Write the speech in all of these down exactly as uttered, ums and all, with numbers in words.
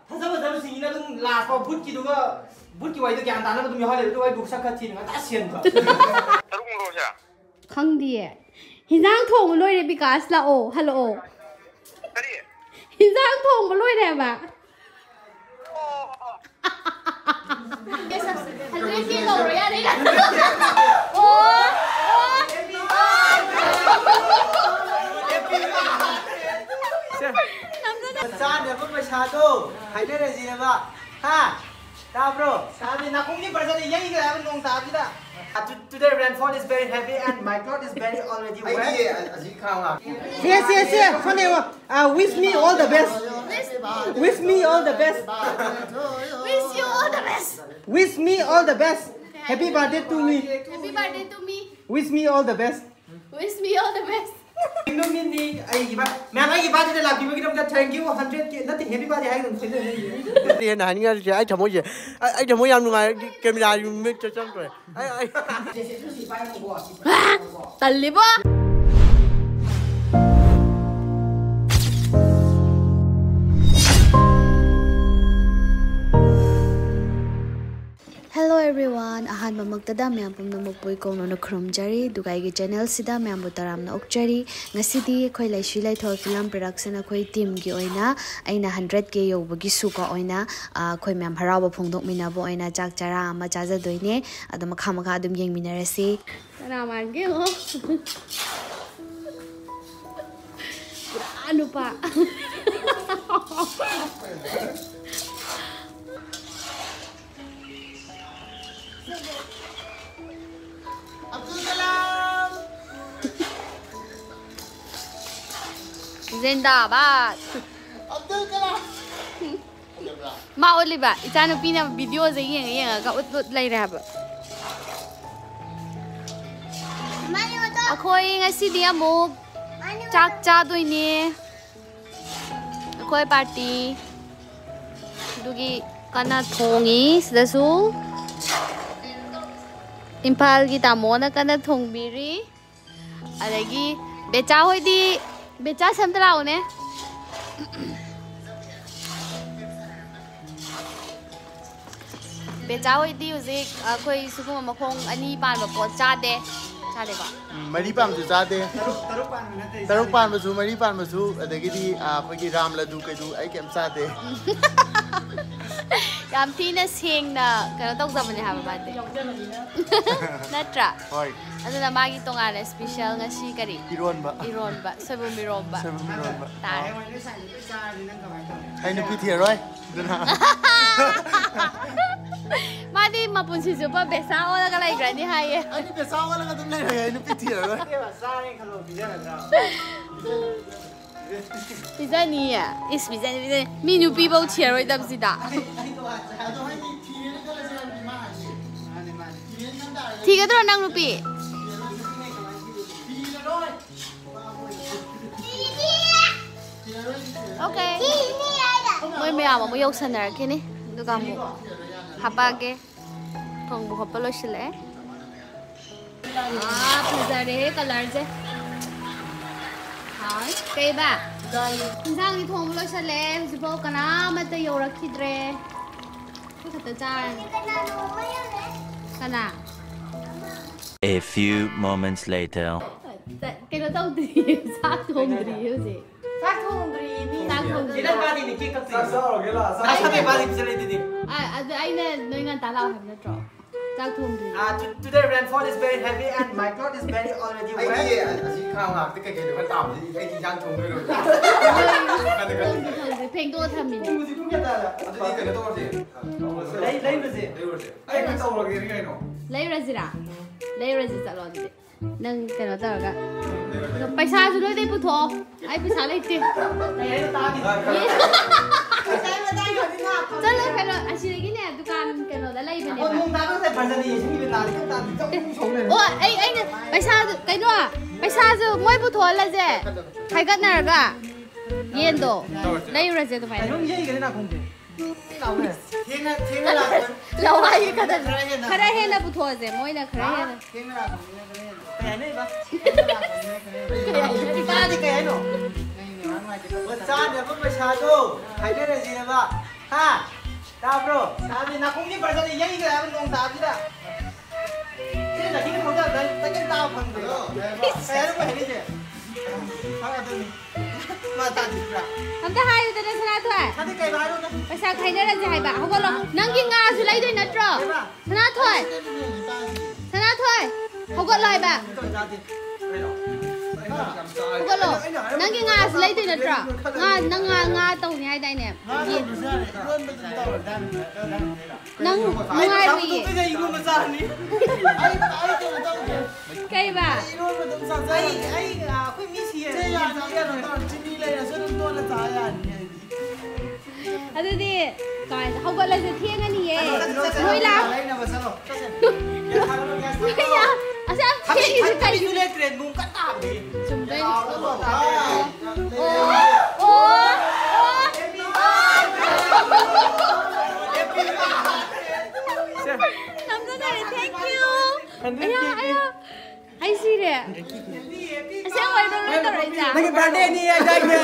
ꯐꯖ ꯐꯖꯕꯁꯤꯡꯁꯤꯅ ꯑꯗꯨꯝ ꯂꯥꯁ ꯐꯥꯎ ꯕꯨꯠꯀꯤꯗꯨꯒ, ꯕꯨꯠꯀꯤ ꯋꯥꯔꯤꯗꯣ ꯒ꯭ꯌꯥꯟ ꯇꯥꯅꯕ ꯑꯗꯨꯝ ꯌꯥꯎꯍꯜꯂꯦ, ꯑꯗꯨꯒ ꯑꯩꯕꯨ ꯁꯛ ꯈꯔ ꯊꯤꯅ ꯉꯟꯇꯥ ꯁꯦꯝꯕ꯫ ꯇꯔꯨꯛ ꯂꯣꯏꯁꯦ꯫ ꯈꯪꯗꯤꯌꯦ꯫ ꯍꯤꯟꯖꯥꯡ ꯊꯣꯡꯕ ꯂꯣꯏꯔꯦ ꯕꯤꯀꯥꯁ, ꯂꯥꯛꯑꯣ, ꯍꯜꯂꯛꯑꯣ꯫ ꯀꯔꯤ? ꯍꯤꯟꯖꯥꯡ ꯊꯣꯡꯕ ꯂꯣꯏꯔꯦ ꯍꯥꯏꯕ꯫ ꯑꯣ꯫ ꯍꯟꯗ꯭ꯔꯦꯠ ꯀꯦ ꯂꯧꯔꯣ ꯌꯥꯔꯦ꯫ ꯑꯣ, ꯑꯣ, ꯑꯣ꯫ ꯆꯥꯅꯕ ꯄꯩꯁꯥꯗꯣ ꯍꯥꯏꯅꯔꯁꯦꯕ꯫ ꯍꯥ? ꯇꯥꯕ꯭ꯔꯣ? ꯇꯥꯗꯦ, ꯅꯥꯀꯣꯡꯒꯤ ꯕ꯭ꯔꯖꯔꯗ ꯌꯩꯈ꯭ꯔꯦ ꯍꯥꯏꯕ ꯅꯣꯡ ꯇꯥꯕꯁꯤꯗ꯫ Uh, to- today rainfall is very heavy and my cloth is very already wet. ꯑꯩꯗꯤ ꯑꯁꯤ ꯈꯥꯡ ꯂꯥꯛ- ꯁꯦ, ꯁꯦ, ꯁꯦ, ꯁꯣꯝꯗ ꯌꯦꯡꯉꯣ꯫ Uh, wish me all the best. Wish me all the best. Wish you all the best. Wish me all the best. Happy birthday to me. Happy birthday to me. Wish me all the best. Wish me all the best. ꯅꯨꯃꯤꯠꯅꯤ ꯑꯩꯒꯤ ꯕꯥ-, ꯃꯌꯥꯝ ꯑꯩꯒꯤ ꯕꯥꯔꯗꯦꯗ ꯂꯥꯛꯄꯤꯕꯒꯤꯗꯃꯛꯇ thank you, hundred K ꯅꯠꯇꯦ, happy birthday ꯍꯥꯏꯒꯗꯕꯅꯤ꯫ ꯑꯩ ꯍꯦꯟꯅ ꯍꯥꯏꯅꯤꯡꯉꯥꯏ ꯂꯩꯇꯦ꯫ ꯑꯩ ꯊꯃꯣꯏꯁꯦ, ꯑꯩ, ꯑꯩ ꯊꯃꯣꯏ ꯌꯥꯝ ꯅꯨꯡꯉꯥꯏ꯫ ꯀꯦꯃꯦꯔꯥꯒꯤ ꯃꯤꯠꯇ ꯆꯪꯈ꯭ꯔꯦ꯫ ꯑꯩ, ꯑꯩ ꯇꯜꯂꯤꯕꯣ꯫ Hello everyone, ꯑꯍꯥꯟꯕꯃꯛꯇꯗ ꯃꯌꯥꯝ ꯄꯨꯝꯅꯃꯛꯄꯨ ꯏꯀꯣꯡꯅꯧꯅ ꯈꯨꯔꯨꯝꯖꯔꯤ, ꯑꯗꯨꯒ ꯑꯩꯒꯤ channelꯁꯤꯗ ꯃꯌꯥꯝꯕꯨ ꯇꯔꯥꯝꯅ ꯑꯣꯛꯆꯔꯤ꯫ ꯉꯁꯤꯗꯤ ꯑꯩꯈꯣꯏ ꯂꯩꯁꯤ ꯂꯩꯊꯣꯛ film production ꯑꯩꯈꯣꯏ teamꯒꯤ ꯑꯣꯏꯅ ꯑꯩꯅ hundred K ꯌꯧꯕꯒꯤ ꯁꯨꯀ ꯑꯣꯏꯅ, ꯑ, ꯑꯩꯈꯣꯏ ꯃꯌꯥꯝ ꯍꯔꯥꯎꯕ ꯐꯣꯡꯗꯣꯛꯃꯤꯟꯅꯕ ꯑꯣꯏꯅ ꯆꯥꯛ ꯆꯔꯥ ꯑꯃ ꯆꯥꯖꯗꯣꯏꯅꯦ꯫ ꯑꯗꯣ ꯃꯈꯥ ꯃꯈꯥ ꯑꯗꯨꯝ ꯌꯦꯡꯃꯤꯟꯅꯔꯁꯤ꯫ ꯀꯅꯥ ꯃꯥꯟꯒꯦ ꯌꯦꯡꯉꯣ꯫ ꯄꯨꯔꯥ ꯅꯨꯄꯥ꯫ ꯑꯕꯗꯨꯜ ꯀꯂꯥꯝ꯫ ꯖꯤꯟꯗꯥꯕꯥꯗ꯫ ꯑꯕꯗꯨꯜ ꯀꯂꯥꯝ꯫ ꯐꯖꯕ꯭ꯔꯥ? ꯃꯥ ꯎꯠꯂꯤꯕ ꯏꯆꯥꯅꯨꯄꯤꯅ videoꯁꯦ ꯌꯦꯡꯉ ꯌꯦꯡꯉꯒ ꯎꯠ ꯎꯠ ꯂꯩꯔꯦ ꯍꯥꯏꯕ꯫ ꯃꯥꯅꯤ ꯃꯆꯥ꯫ ꯑꯩꯈꯣꯏ ꯉꯁꯤꯗꯤ ꯑꯃꯨꯛ ꯃꯥꯅꯤ ꯆꯥꯛ ꯃꯆꯥ꯫ ꯆꯥꯗꯣꯏꯅꯦ꯫ ꯑꯩꯈꯣꯏ party ꯑꯗꯨꯒꯤ ꯀꯟꯅ ꯊꯣꯡꯉꯤ ꯁꯤꯗꯁꯨ꯫ ꯏꯝꯐꯥꯜꯒꯤ ꯇꯥꯃꯣꯅ ꯀꯟꯅ ꯊꯣꯡꯕꯤꯔꯤ꯫ ꯑꯗꯒꯤ ꯕꯦꯆꯥ ꯍꯣꯏꯗꯤ ꯕꯦꯆꯥ, ꯁꯝꯇ ꯂꯥꯛꯎꯅꯦ꯫ ꯕꯦꯆꯥ ꯍꯣꯏꯗꯤ ꯍꯧꯖꯤꯛ ꯑꯩꯈꯣꯏ ꯁꯤꯒꯨꯝꯕ ꯃꯈꯣꯡ ꯑꯅꯤ ꯄꯥꯟꯕ ꯄꯣꯠ ꯆꯥꯗꯦ꯫ ꯆꯥꯗꯦꯀꯣ? ꯎꯝ, ꯃꯔꯤ ꯄꯥꯟꯕꯁꯨ ꯆꯥꯗꯦ꯫ ꯇꯔꯨꯛ ꯄꯥꯟꯕꯁꯨ, ꯃꯔꯤ ꯄꯥꯟꯕꯁꯨ, ꯑꯗꯒꯤꯗꯤ, ꯑ, ꯑꯩꯈꯣꯏꯒꯤ ꯔꯥꯝ ꯂꯗꯨ ꯀꯩꯗꯨ ꯑꯩ ꯀꯩꯝ ꯆꯥꯗꯦ꯫ ꯌꯥꯝ ꯊꯤꯅ ꯁꯦꯡꯅ ꯀꯩꯅꯣ ꯇꯧꯖꯕꯅꯦ ꯍꯥꯏꯕ ꯃꯥꯗꯤ꯫ ꯅꯠꯇ꯭ꯔꯥ? ꯍꯣꯏ꯫ ꯑꯗꯨꯅ ꯃꯥꯒꯤ ꯇꯣꯉꯥꯟꯅ special ꯉꯁꯤ ꯀꯔꯤ? ꯏꯔꯣꯟꯕ꯫ ꯏꯔꯣꯟꯕ, ꯁꯣꯏꯕꯨꯝ ꯏꯔꯣꯝꯕ꯫ ꯁꯣꯏꯕꯨꯝ ꯏꯔꯣꯟꯕ꯫ ꯇꯥꯔꯦ꯫ ꯑꯩ ꯅꯨꯄꯤ ꯊꯤꯔꯔꯣꯏ꯫ ꯑꯗꯨꯅ ꯃꯥꯗꯤ ꯃꯄꯨꯟꯁꯤ ꯆꯨꯞꯄ ꯕꯦꯁꯥ ꯑꯣꯜꯂꯒ ꯂꯩꯈ꯭ꯔꯅꯤ ꯍꯥꯏꯌꯦ꯫ ꯑꯩꯗꯤ ꯕꯦꯁꯥ ꯑꯣꯜꯂꯒ ꯑꯗꯨꯝ ꯂꯩꯔꯒꯦ, ꯑꯩ ꯅꯨꯄꯤ ꯊꯤꯔꯔꯣꯏ꯫ ꯄꯤꯖꯅꯤꯌꯦ꯫ ꯏꯁ, ꯄꯤꯖꯅꯤ, ꯄꯤꯖꯅꯤ꯫ ꯃꯤ ꯅꯨꯄꯤꯐꯧ ꯊꯤꯔꯔꯣꯏꯗꯕꯁꯤꯗ꯫ ꯊꯤꯒꯗ꯭ꯔꯣ ꯅꯪ ꯅꯨꯄꯤ? Okay. ꯃꯣꯏ ꯃꯌꯥꯝ ꯑꯃꯨꯛ ꯌꯧꯁꯟꯅꯔꯛꯈꯤꯅꯤ, ꯑꯗꯨꯒ ꯑꯃꯨꯛ ꯍꯥꯄꯛꯑꯒꯦ꯫ ꯊꯣꯡꯕ ꯈꯣꯠꯄ ꯂꯣꯏꯁꯤꯜꯂꯛꯑꯦ꯫ ꯑꯥ, ꯐꯖꯔꯦꯍꯦ colourꯁꯦ꯫ ꯍꯥꯎ꯫ ꯀꯩꯕ? ꯏꯟꯁꯥꯡꯗꯤ ꯊꯣꯡꯕ ꯂꯣꯏꯁꯤꯜꯂꯛꯑꯦ, ꯍꯧꯖꯤꯛꯐꯥꯎ ꯀꯅꯥꯃꯠꯇ ꯌꯧꯔꯛꯈꯤꯗ꯭ꯔꯦ꯫ ꯑꯩꯈꯣꯏ ꯈꯛꯇ ꯆꯥꯔꯅꯤ꯫ ꯀꯅꯥ? A few moments later. ꯀꯩꯅꯣ ꯇꯧꯗ꯭ꯔꯤ, ꯆꯥꯛ ꯊꯣꯡꯗ꯭ꯔꯤ ꯍꯧꯖꯤꯛ꯫ ꯆꯥꯛ ꯊꯣꯡꯗ꯭ꯔꯤ ꯃꯤ꯫ ꯆꯥꯛ ꯊꯣꯡꯗ꯭ꯔꯤ꯫ ꯆꯥꯛ ꯆꯥꯎꯔꯒꯦ ꯂꯥ, ꯆꯥꯛ ꯆꯥꯕ ꯄꯥꯗꯤ ꯄꯤꯖꯔꯛꯏꯗꯨꯗꯤ꯫ ꯑ, ꯑꯗꯨ ꯑꯩꯅ ꯅꯣꯏ ꯉꯟꯇꯥ ꯂꯥꯛꯑꯣ ꯍꯥꯏꯕ ꯅꯠꯇ꯭ꯔꯣ? ꯆꯥꯛ ꯊꯣꯡꯗ꯭ꯔꯤ꯫ Uh, to- today rainfall is very heavy and my cloth is very already wet. ꯑꯩꯗꯤ ꯑꯁꯤ ꯈꯥ ꯉꯥꯛꯇ ꯀꯩ ꯀꯩꯅꯣ ꯈꯔ ꯇꯥꯕꯁꯤꯗꯤ ꯑꯩꯗꯤ ꯏꯟꯁꯥꯡ ꯊꯣꯡꯗꯣꯏꯔꯣꯏ꯫ ꯊꯣꯡꯗ꯭ꯔꯤ, ꯊꯣꯡꯗ꯭ꯔꯤ꯫ ꯐꯦꯡꯗꯣꯛꯑ ꯊꯝꯃꯤꯅꯦ꯫ ꯄꯨꯡꯁꯤ ꯄꯨꯡ ꯀꯌꯥ ꯇꯥꯔꯦ? ꯑꯗꯨꯗꯤ ꯀꯩꯅꯣ ꯇꯧꯔꯁꯦ꯫ ꯂꯩ- ꯂꯩꯔꯨꯔꯁꯦ꯫ ꯂꯩꯔꯨꯔꯁꯦ꯫ ꯑꯩ ꯀꯩꯅꯣ ꯇꯧꯔꯒꯦ ꯀꯩꯅꯣ꯫ ꯂꯩꯔꯨꯔꯁꯤꯔꯥ? ꯂꯩꯔꯨꯔꯁꯤ, ꯆꯠꯂꯣ ꯑꯗꯨꯗꯤ꯫ ꯅꯪ ꯀꯩꯅꯣ ꯇꯧꯔꯒ꯫ ꯑꯗꯣ ꯄꯩꯁꯥꯁꯨ ꯅꯣꯏꯗꯩ ꯄꯨꯊꯣꯛꯑꯣ꯫ ꯑꯩ ꯄꯩꯁꯥ ꯂꯩꯇꯦ꯫ ꯆꯠꯂꯣ ꯀꯩꯅꯣ, ꯑꯁꯤꯗꯒꯤꯅꯦ ꯗꯨꯀꯥꯟ ꯀꯩꯅꯣꯗ ꯂꯩꯕꯅꯦꯕ꯫ ꯑꯣ, ꯑꯩ, ꯑꯩꯅ ꯄꯩꯁꯥꯗꯨ, ꯀꯩꯅꯣ, ꯄꯩꯁꯥꯁꯨ ꯃꯣꯏ ꯄꯨꯊꯣꯛꯍꯜꯂꯁꯦ꯫ ꯈꯥꯏꯒꯠꯅꯔꯒ ꯌꯦꯟꯗꯣ ꯂꯩꯔꯨꯔꯁꯦ ꯑꯗꯨꯃꯥꯏꯅ꯫ ꯀꯩꯅꯣꯝ ꯌꯩꯒꯅꯤ ꯅꯥꯀꯣꯡꯁꯦ꯫ ꯊꯦꯡꯅ ꯊꯦꯡꯅ ꯂꯥꯛꯄ ꯂꯋꯥꯏꯒꯤ ꯈꯗ ꯈꯔ ꯍꯦꯟꯅ ꯈꯔ ꯍꯦꯟꯅ ꯄꯨꯊꯣꯛꯑꯁꯦ, ꯃꯣꯏꯅ ꯈꯔ ꯍꯦꯟꯅ꯫ ꯊꯦꯡꯅ ꯂꯥꯛꯄꯅꯤꯅ ꯈꯔ ꯍꯦꯟꯅ꯫ ꯀꯩ ꯍꯥꯏꯅꯩꯕ? ꯊꯦꯡꯅ ꯂꯥꯛꯄꯅꯤꯅ ꯈꯔ ꯍꯦꯟꯅ꯫ ꯀꯩ ꯍꯥꯏꯅꯩ? ꯇꯥꯗꯦ, ꯀꯩ ꯍꯥꯏꯅꯣ? ꯅꯪ ꯅꯦꯠꯋꯥꯛ ꯅꯨꯡꯉꯥꯏꯇꯦ꯫ ꯑꯣ, ꯆꯥꯅꯕ ꯄꯩꯁꯥꯗꯣ ꯍꯥꯏꯅꯔꯁꯦꯕ꯫ ꯍꯥ? ꯇꯥꯕ꯭ꯔꯣ? ꯇꯥꯗꯦ, ꯅꯥꯀꯣꯡꯒꯤ ꯕꯔꯖꯟꯗ ꯌꯩꯈ꯭ꯔꯦ ꯍꯥꯏꯕ ꯅꯣꯡ ꯇꯥꯕꯁꯤꯗ꯫ ꯁꯤ ꯅꯥꯀꯤꯅ ꯈꯣꯡꯖꯥ ꯇꯥꯏ, ꯇꯥꯏ ꯇꯥꯕ ꯐꯪꯗꯦ꯫ ꯀꯩ ꯍꯥꯏꯅꯣ ꯃꯣꯏ ꯍꯥꯏꯅꯩꯁꯦ? ꯍꯣꯏ, ꯑꯗꯨꯅꯤ꯫ ꯃꯥ ꯇꯥꯗ꯭ꯔꯤꯕ꯭ꯔꯥ? ꯑꯝꯇ ꯍꯥꯏꯌꯨꯗꯅ, ꯁꯅꯥꯊꯣꯏ꯫ ꯁꯥꯗꯤ ꯀꯩ ꯍꯥꯏꯅꯣꯅꯦ? ꯄꯩꯁꯥ ꯈꯥꯏꯅꯔꯁꯦ ꯍꯥꯏꯕ꯫ ꯍꯧꯒꯠꯂꯣ꯫ ꯅꯪꯒꯤ ꯉꯥꯁꯨ ꯂꯩꯗꯣꯏ ꯅꯠꯇ꯭ꯔꯣ? ꯀꯩꯕ? ꯁꯅꯥꯊꯣꯏ! ꯁꯅꯥꯊꯣꯏ! ꯍꯧꯒꯠꯂꯣ ꯍꯥꯏꯕ! ꯍꯥ? ꯍꯧꯒꯠꯂꯣ! ꯅꯪꯒꯤ ꯉꯥꯁꯨ ꯂꯩꯗꯣꯏ ꯅꯠꯇ꯭ꯔꯣ? ꯉꯥ, ꯅꯪ ꯉꯥ, ꯉꯥ ꯇꯧꯅꯤ ꯍꯥꯏꯗꯥꯏꯅꯦ? ꯌꯦꯟ꯫ ꯅꯪ ꯅꯨꯡꯉꯥꯏꯔꯣꯏꯌꯦ꯫ ꯀꯩꯕ? ꯑꯩ, ꯑꯩ, ꯑꯩꯈꯣꯏ ꯃꯤ ꯁꯤ ꯌꯦꯟ ꯆꯥ ꯌꯥꯔꯣꯏ꯫ ꯑꯗꯨꯗꯤ ꯀꯥꯏꯗ ꯍꯧꯒꯠꯂꯁꯦ, ꯊꯦꯡꯉꯅꯤꯌꯦ꯫ ꯆꯠꯂꯣ, ꯆꯠꯂꯣ, ꯆꯠꯂꯣ, ꯅꯣꯏ ꯂꯥꯛ- ꯂꯩꯅꯕ ꯆꯠꯂꯣ꯫ ꯅꯣꯏ ꯌꯥ-, ꯑꯁ ꯌꯥꯝ ꯊꯦꯡꯉꯤꯁꯦ ꯀꯩꯒꯤꯅꯣ? ꯂꯩꯇ꯭ꯔꯦ, ꯅꯣꯡ ꯀꯟꯅ ꯇꯥꯕꯗꯤ꯫ ꯆꯨꯝꯗꯣꯏꯅꯤ꯫ ꯑꯣ, ꯑꯣ, ꯑꯣ, ꯑꯣ꯫ ꯅꯝꯖꯗꯔꯦ, thank you꯫ ꯑꯌꯥ, ꯑꯌꯥ꯫ ꯑꯩ ꯁꯤꯔꯦ꯫ ꯑꯁꯦꯡꯕꯩꯔꯣ ꯅꯣꯏ ꯇꯧꯔꯛꯏꯁꯦ? ꯅꯪꯒꯤ birthdayꯅꯤ ꯍꯥꯏꯗꯥꯏꯅꯦ?